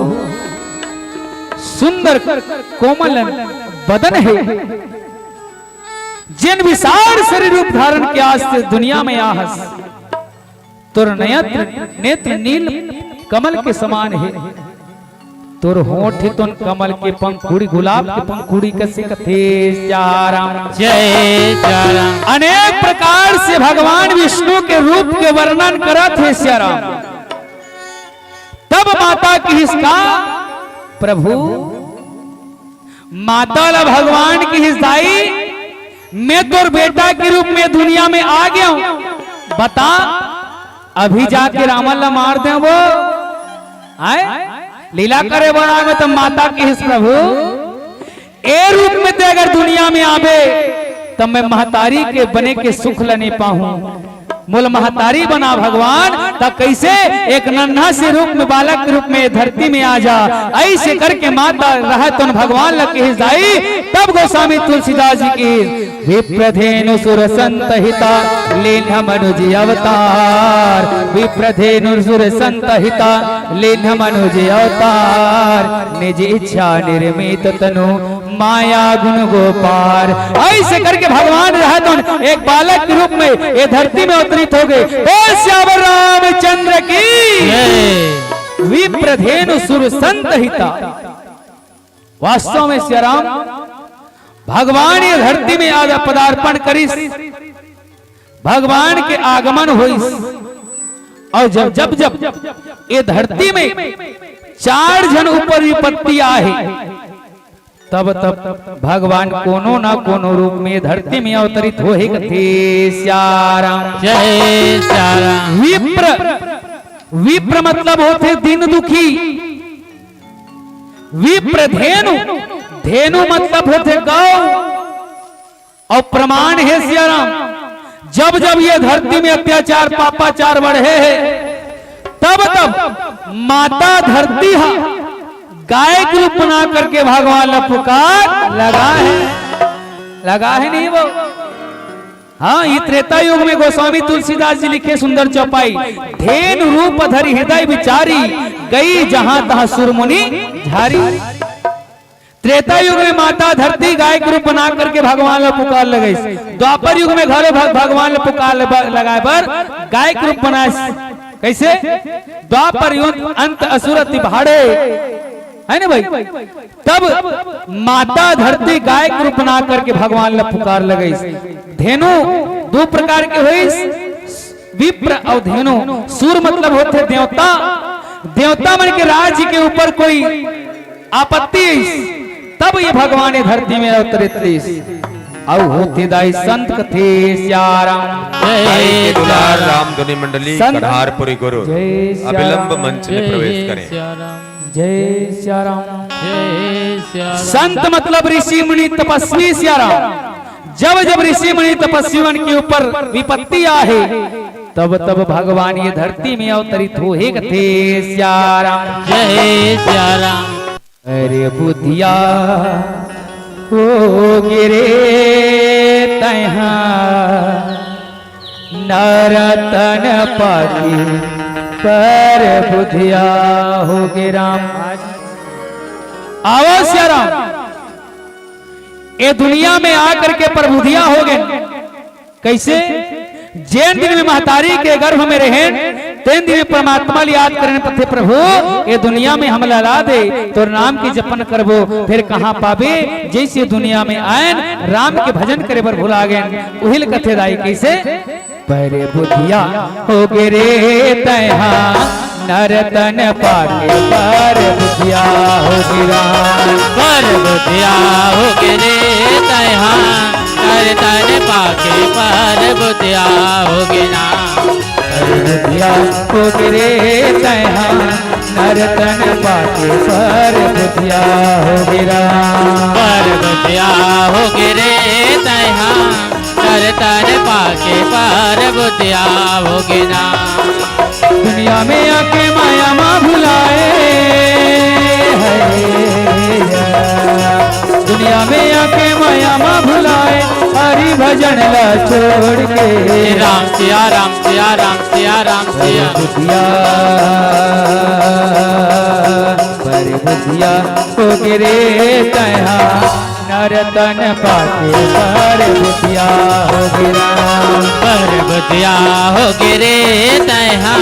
सुंदर कोमल बदन हे, जेन विशाल शरीर रूप धारण के आज से दुनिया में आहस। तोर नेत्र, नेत्र नील कमल के समान हे। तोर होंठ तोन कमल के पंखुड़ी, गुलाब के पंखुड़ी कसे कथे सियाराम। जय सियाराम। अनेक प्रकार से भगवान विष्णु के रूप के वर्णन करत हे सियाराम। तब माता किहिस का, प्रभु, माता ला भगवान किहिस, दाई, मैं तोर बेटा के रूप में दुनिया में आ गया हूँ, बता, अभी जाके रावण ला मार देबो? आय, लीला करे बर आए में तो माता किहिस, प्रभु, ए रूप में ते अगर दुनिया में आबे, तब मैं महतारी के बने के सुख ल नहीं पाहूं। मोला महतारी बना भगवान, त कैसे एक नन्हा से रूप में, बालक के रूप में धरती में आ जा। ऐसे करके माता रहत उन भगवान ल किहिस, दाई। तब गोस्वामी तुलसीदास जी की, विप्रधेनु सुर संत हिता, लीन्ह मनुज अवतार। विप्रधेनु सुर संत हिता, लीन्ह मनुज अवतार। निज इच्छा निर्मित तनु, माया गुण गो पार। ऐसे करके भगवान रहत उन एक बालक के रूप में ये धरती में अवतरित हो गए। बोल सियावर रामचंद्र की। जय। विप्रधेनु सुर संत हिता। वास्तव में सियाराम भगवान ये धरती में आज पदार्पण करिस, भगवान के आगमन होइस। और जब, जब, जब ये धरती में चार झन ऊपर विपत्ति आहे, तब, तब भगवान कोनो ना कोनो रूप में धरती में अवतरित होहे कथे सियाराम। जय सियाराम। विप्र, विप्र मतलब होथे दीन दुखी, विप्र धेनु, धेनु मतलब होथे गौ। और प्रमाण हे सियाराम, जब जब ये धरती में अत्याचार पापाचार बढ़े हे, तब तब माता धरती हा गाय के रूप बना करके भगवान ला पुकार लगा है, लगा है नहीं वो? हाँ, ये त्रेता युग में गोस्वामी तुलसीदास जी लिखे सुंदर चौपाई, धेनु रूप धरि हृदय विचारी, गई जहां तहां सुर मुनि झारी। त्रेता युग में माता धरती गाय के रूप बना करके भगवान ला पुकार लगाइस। द्वापर युग में घलो भग-, भगवान ला पुकार लगा-, लगाए बर गाय के रूप बनाइस। कैसे? द्वापर युग अंत असुर अति भाड़े, है ना भाई? तब माता धरती गाय के रूप बना करके भगवान ला पुकार लगाइस। धेनु दो प्रकार के होइस, विप्र और धेनु। सुर मतलब होथे देवता, देवता मन के राज्य के ऊपर कोई आपत्ति आइस, तब ये भगवान ये धरती में अवतरित रहिस। अउ होथे दाई संत कथे सियाराम। जय भाई के दुलार सियाराम। राम धुनी मंडली संत कढ़ारपुरी गुरु जय सियाराम। अविलंब मंच में जय प्रवेश करें। सियाराम। जय सियाराम। जय सियाराम। संत मतलब ऋषि मुनि तपस्वी सियाराम। जब जब ऋषि मुनि तपस्वी मन के ऊपर विपत्ति आहे, तब तब भगवान ये धरती में अवतरित होहे कथे सियाराम। जय सियाराम। अरे बुधिया हो गे रे तैहा नरतन पाती पर बुधिया हो गे राम। आवा सियाराम, ए दुनिया में आकर के परबुधिया हो गे। कइसे? जेन दिन में महतारी के गर्भ में रहेन, तेन दिन में परमात्मा ल याद करेन, कथे, "प्रभु, ए दुनिया में हमला ला दे, तोर नाम के जपन करबो, फेर कहाँ पाबे?" जइसे दुनिया में आएन, राम के भजन करे बर भुला गेन। उहिल कथे दाई कइसे? पर बुधिया हो गे रे तैहा नरतन पाके पर बुधिया हो गे राम। पर बुधिया हो गे रे तैहा नरतन पाके पर बुधिया हो गे राम। पर बुधिया हो गे रे तैहा नरतन पाके पर बुधिया हो गे राम। पर बुधिया हो गे रे तैहा नरतन पाके पर बुधिया हो गे राम। दुनिया में आके माया मा भुलाए, है दुनिया में आके माया मा भुलाए, हरि भजन ला छोड़ के। राम सिया राम सिया राम सिया राम सिया। पर बुधिया, पर बुधिया हो गे रे तैहा नरतन पाके पर बुधिया हो गे राम। पर बुधिया हो गे रे तैहा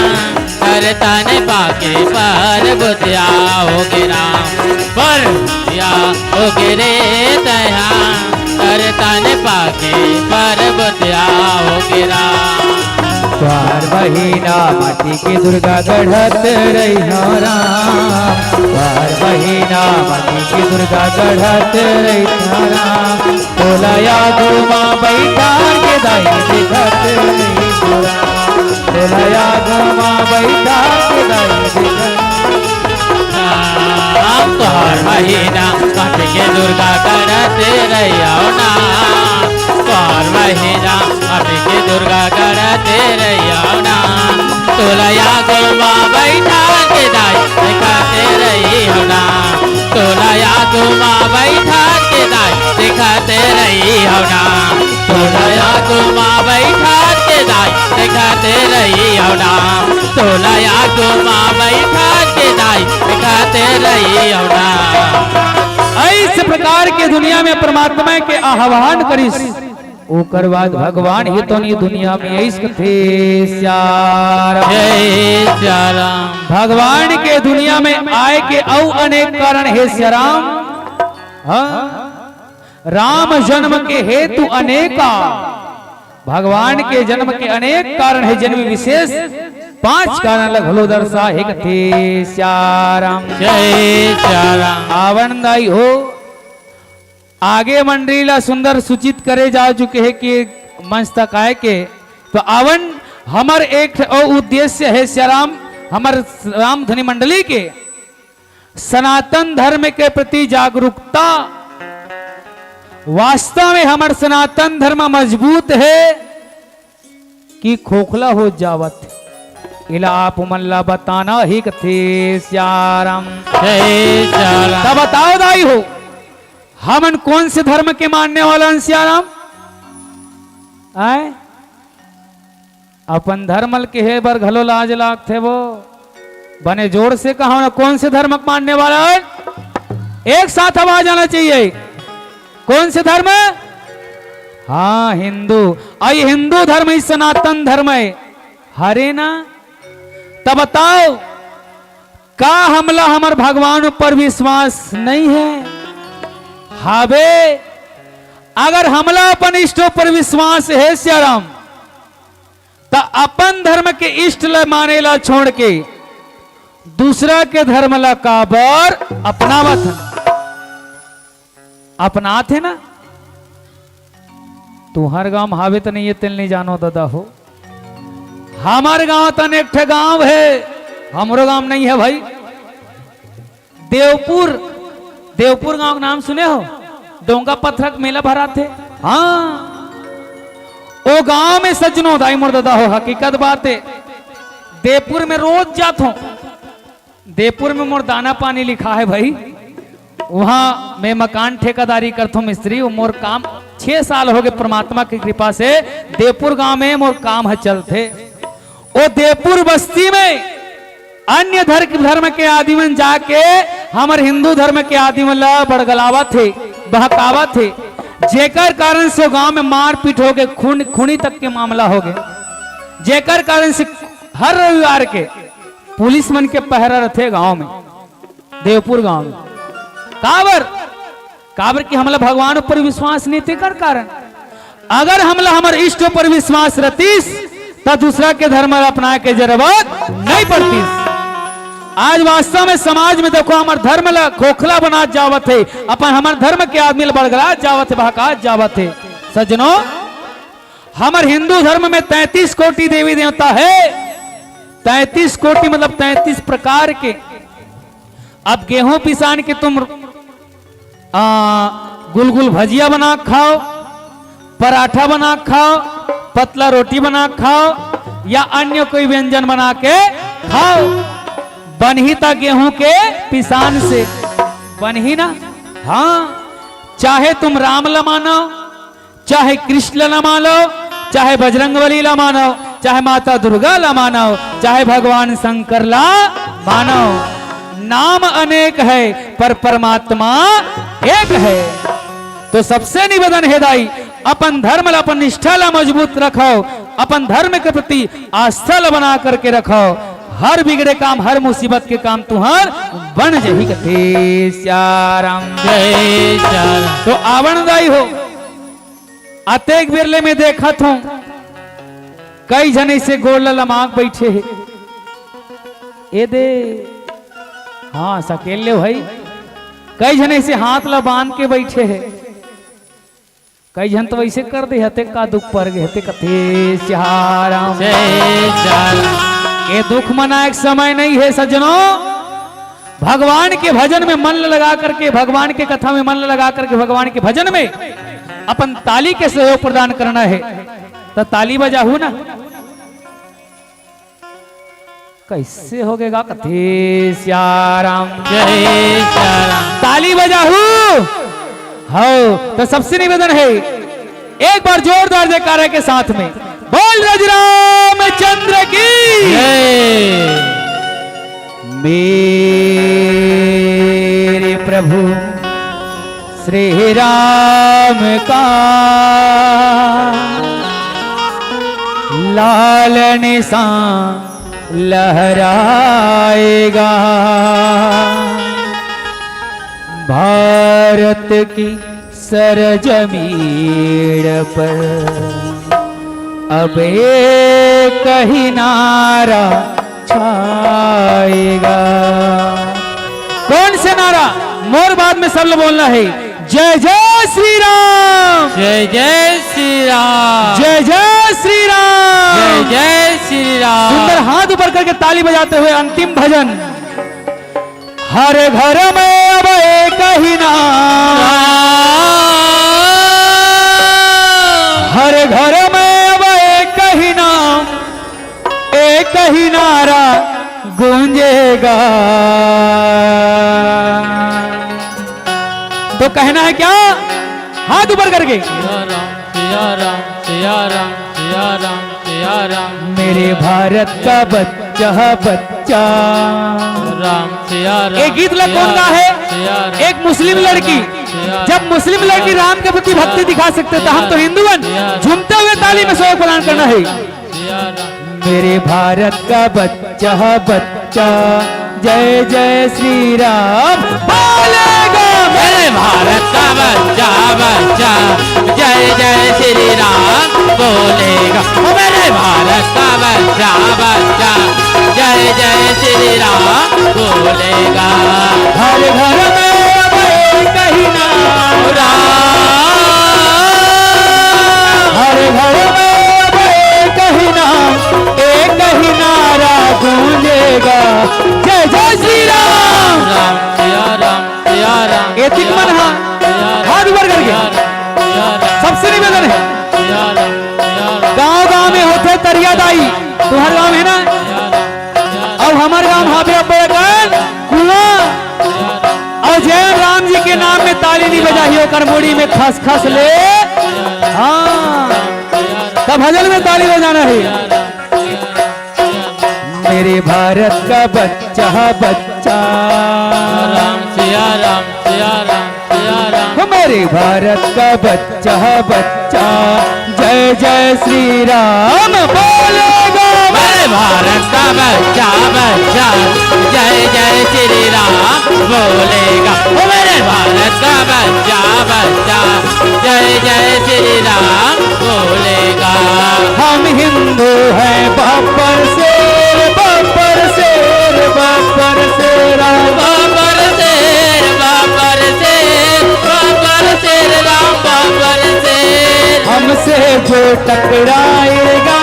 नरतन पाके पर बुधिया हो गे राम। पर बुधिया हो गे रे तैहा नरतन पाके पर बुधिया हो गे राम। तोहार बहिना माटी के दुर्गा गढ़त रहिहौं राम, तोहार बहिना माटी के दुर्गा गढ़त रहिहौं राम। तोला याद मा बइठा के दाई देखत रहिहौं राम, तोला याद मा बइठा के दाई देखत राम। तोहार बहिना माटी के दुर्गा गढ़त रहिहौं ना, तोहार बहिना माटी के दुर्गा गढ़त रहिहौं ना। तोला याद मा बइठा के दाई देखत रहिहौं ना। तोला याद मा बइठा के दाई देखत रहिहौं ना। तोला याद मा बइठा के दाई देखत रहिहौं ना। तोला याद मा बइठा के दाई देखत रहिहौं ना। अइस प्रकार के दुनिया में परमात्मा के आह्वान करिस। ओकर बाद भगवान हे तो ये दुनिया में अइस कथे सियाराम। जय सियाराम। भगवान के दुनिया में आए के अउ अनेक कारण हे सियाराम। हाँ? राम जन्म के हेतु अनेका। भगवान के जन्म के अनेक कारण हे, जेन में विशेष पांच कारण ल घलो दर्शाए हे कथे सियाराम। जय सियाराम। आवन दाई हो, आगे मंडली ला सुंदर सूचित करे जा चुके हे कि मंच तक आए के, तो आवन हमर एक ठो अउ उद्देश्य हे सियाराम, हमर राम धुनी मंडली के सनातन धर्म के प्रति जागरूकता। वास्तव में हमर सनातन धर्म मजबूत हे कि खोखला हो जावत हे, एला आप मन ला बताना हे कथे सियाराम। जय सियाराम। त बताओ दाई हो, हमन कोन से धर्म के मानने वाला हन सियाराम? आय? अपन धर्म ल कहे बर घलो लाज लागथे वो। बने जोर से कहो ना, कोन से धर्म के मानने वाला हन? एक साथ आवाज आना चाहिए। कोन से धर्म? हाँ, हिंदू। अउ ये हिंदू धर्म ही सनातन धर्म हे, हरे ना? त बताओ, का हमला हमर भगवान ऊपर विश्वास नइ हे? हावे, अगर हमला अपन इष्ट ऊपर विश्वास हे सियाराम, त अपन धर्म के इष्ट ल माने ला छोड़ के दूसरा के धर्म ला काबर अपनावत हन? अपनात हे ना? तुंहर गांव हावे त नइ हे, तेला नइ जानो ददा हो। हमर गांव तन एक ठे गांव हे, हमरो गांव नइ हे भाई। देवपुर, देवपुर गांव के नाम सुने हो? डोंगा पथरा के मेला भराथे। हां, ओ गांव में सज्जनो दाई मोर ददा हो, हकीकत बात हे। देवपुर में रोज जाथों। देवपुर में मोर दाना पानी लिखा हे भाई। उहां मैं मकान ठेकेदारी करथों, मिस्त्री। वो मोर काम छह साल होगे, परमात्मा की कृपा से देवपुर गांव में मोर काम ह चलथे। ओ देवपुर बस्ती में अन्य धर-, धर्म के आदमी मन जाके हमर हिंदू धर्म के आदमी मन ला बड़गलावत हे, बहकावत हे, जेकर कारण से ओ गांव में मारपीट होगे, खून, खूनी तक के मामला होगे, जेकर कारण से हर रविवार के पुलिस मन के पहरा रथे गांव में, देवपुर गांव में। काबर? काबर कि हमला भगवान ऊपर विश्वास नइ हे, तेकर कारण। अगर हमला हमर इष्ट ऊपर विश्वास रतिस, त दूसरा के धर्म ला अपनाए के जरूरत नइ पड़तिस। आज वास्तव में समाज में देखो, हमर धर्म ला खोखला बनात जावत हे, अपन हमर धर्म के आदमी ला बड़गलात जावत हे, बहकात जावत हे। सज्जनो, हमर हिंदू धर्म में तैंतीस कोटि देवी देवता हे, तैंतीस कोटि मतलब तैंतीस प्रकार के। अब गेहूं पिसान के तुम, आ, गुलगुल भजिया बना के खाओ, पराठा बना के खाओ, पतला रोटी बना के खाओ, या अन्य कोई व्यंजन बना के खाओ, बनही त गेहूं के पिसान से बनही ना। हां, चाहे तुम राम ल मानो, चाहे कृष्ण ला मानो, चाहे बजरंगबली ला मानो, चाहे माता दुर्गा ला मानो, चाहे भगवान शंकर ला मानो, नाम अनेक हे, पर परमात्मा एक हे। तो सबसे निवेदन हे दाई, अपन धर्म ला, अपन निष्ठा ला मजबूत रखो, अपन धर्म के प्रति आस्था ला बना करके रखो। हर बिगड़े काम, हर मुसीबत के काम तुंहर बन जही कथे सियाराम। जय सियाराम। तो आवण दाई हो, अतेक बेर ले मैं देखत हों, कई झन अइसे गोड़ ल लमाक बइठे हे। ए दे, हां, सकेल ले भाई। कई झन अइसे हाथ ल बांध के बइठे हे। कई झन तो अइसे कर दे हते, का दुख पर गे हते, कथे सियाराम। जय सियाराम। ये दुख मनाए के समय नइ हे सज्जनों। भगवान के भजन में मन लगा करके, भगवान के कथा में मन लगा करके, भगवान के भजन में अपन ताली के सहयोग प्रदान करना हे, त ताली बजाहू ना। कइसे होगे गा कथे सियाराम। जय सियाराम। ताली बजाहू। हव, त सबसे निवेदन हे, एक बार जोरदार जयकारा के साथ में बोल रज रामचंद्र की। जय। मेरे प्रभु श्री राम का लाल निशान लहराएगा। भारत की सरजमीन पर अब एक ही नारा छाएगा। कौन से नारा? मोर बाद में सब लोग बोलना हे, जय जय श्री राम। जय जय श्री राम। जय जय श्री राम। जय जय श्री राम। सुंदर हाथ ऊपर करके ताली बजाते हुए अंतिम भजन। हर घर में अब एक ही नाम। हर घर में अब एक ही नाम, एक ही नारा गूंजेगा। तो कहना है क्या? हाथ ऊपर करके। सिया राम, सिया राम, सिया राम, सिया राम, सिया राम। मेरे भारत का बच्चा, बच्चा। राम, सिया राम, ये गीत ला कौन गा हे? सिया राम, एक मुस्लिम लड़की। सिया राम, जब मुस्लिम लड़की राम के प्रति भक्ति दिखा सकथे, त हम तो हिंदू हन। झूमते हुए ताली में सहयोग प्रदान करना हे। सिया राम। मेरे भारत का बच्चा, बच्चा, जय जय श्री राम बोलेगा। मेरे भारत का बच्चा, बच्चा, जय जय श्री राम बोलेगा। ओ मेरे भारत का बच्चा, बच्चा, जय जय श्री राम बोलेगा। हर घर में अब एक ही नाम। राम। बताई, तुम्हार गांव है ना? अउ हमर गांव हावे अब्बड़ अकन कुआं। अउ जय राम जी के नाम में ताली नहीं बजाही, ओकर मुड़ी में खस खस ले। हाँ, तब भजन में ताली बजाना है। मेरे भारत का बच्चा, बच्चा। राम सिया राम सिया राम सिया राम। हमारे भारत का बच्चा, बच्चा। जय जय श्री राम बोलेगा। मेरे भारत का बच्चा बच्चा, जय जय श्री राम बोलेगा। ओ मेरे भारत का बच्चा बच्चा, जय जय श्री राम बोलेगा। हम हिंदू हैं बब्बर शेर, बब्बर शेर, बब्बर शेर। बब्बर शेर, बब्बर शेर, बब्बर शेर राम बब्बर शेर। हमसे जो टकराएगा,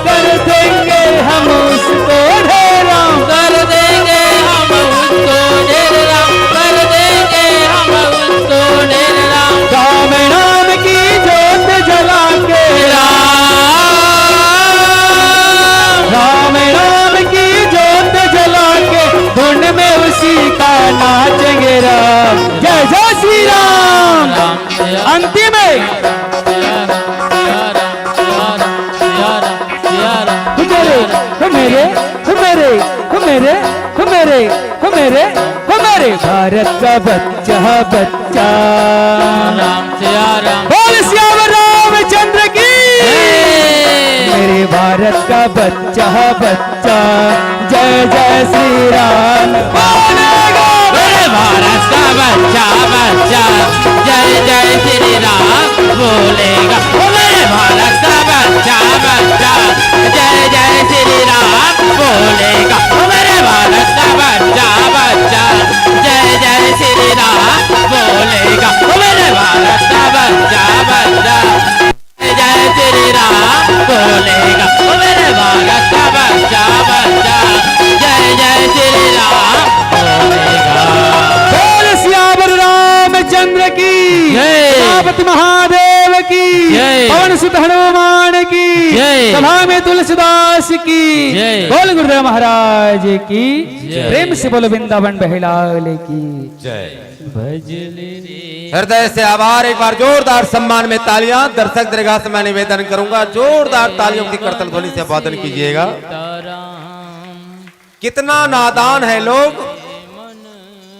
कर देंगे हम उसको ढेर राम। कर देंगे हम उसको ढेर राम, कर देंगे हम उसको ढेर राम। राम नाम की जोत जला के, राम राम नाम की जोत जला के धुन में उसी का नाचेंगे राम। जय जय श्री राम। राम सिया अंतिम है। सिया राम सिया राम सिया राम सिया राम मेरे, मेरे, मेरे, मेरे, मेरे, मेरे भारत का बच्चा, बच्चा। राम सिया राम बोल सियावर रामचंद्र की। जय। मेरे भारत का बच्चा, बच्चा। जय जय श्री राम बोलेगा। मेरे भारत का बच्चा बच्चा, जय जय श्री राम बोलेगा। ओ मेरे भारत का बच्चा बच्चा, जय जय श्री राम बोलेगा। ओ मेरे भारत का बच्चा बच्चा, जय जय श्री राम बोलेगा। ओ मेरे भारत का बच्चा बच्चा, जय श्री राम बोलेगा। ओ मेरे भारत का बच्चा बच्चा, जय जय श्री राम बोलेगा। बोल सियावर रामचंद्र की। जय। उमापति महादेव की। जय। पवन सुत हनुमान की। जय। सभा में तुलसीदास की। जय। बोल गुरुदेव महाराज की। जय। प्रेम से बोलो वृंदावन बहलाल की। जय। भजले रे। हृदय से आभार। एक बार जोरदार सम्मान में तालियां। दर्शक दीर्घा से मैं निवेदन करूंगा, जोरदार तालियों की करतल ध्वनि से अभिवादन कीजिएगा। सीताराम। कितना नादान है लोग,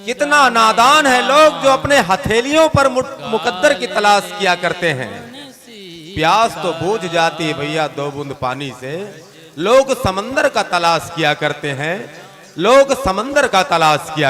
कितना नादान है लोग जो अपने हथेलियों पर मुट- मुकद्दर की तलाश किया करते हैं। प्यास तो बूझ जाती है भैया दो बूंद पानी से। लोग समंदर का तलाश किया करते हैं, लोग समंदर का तलाश किया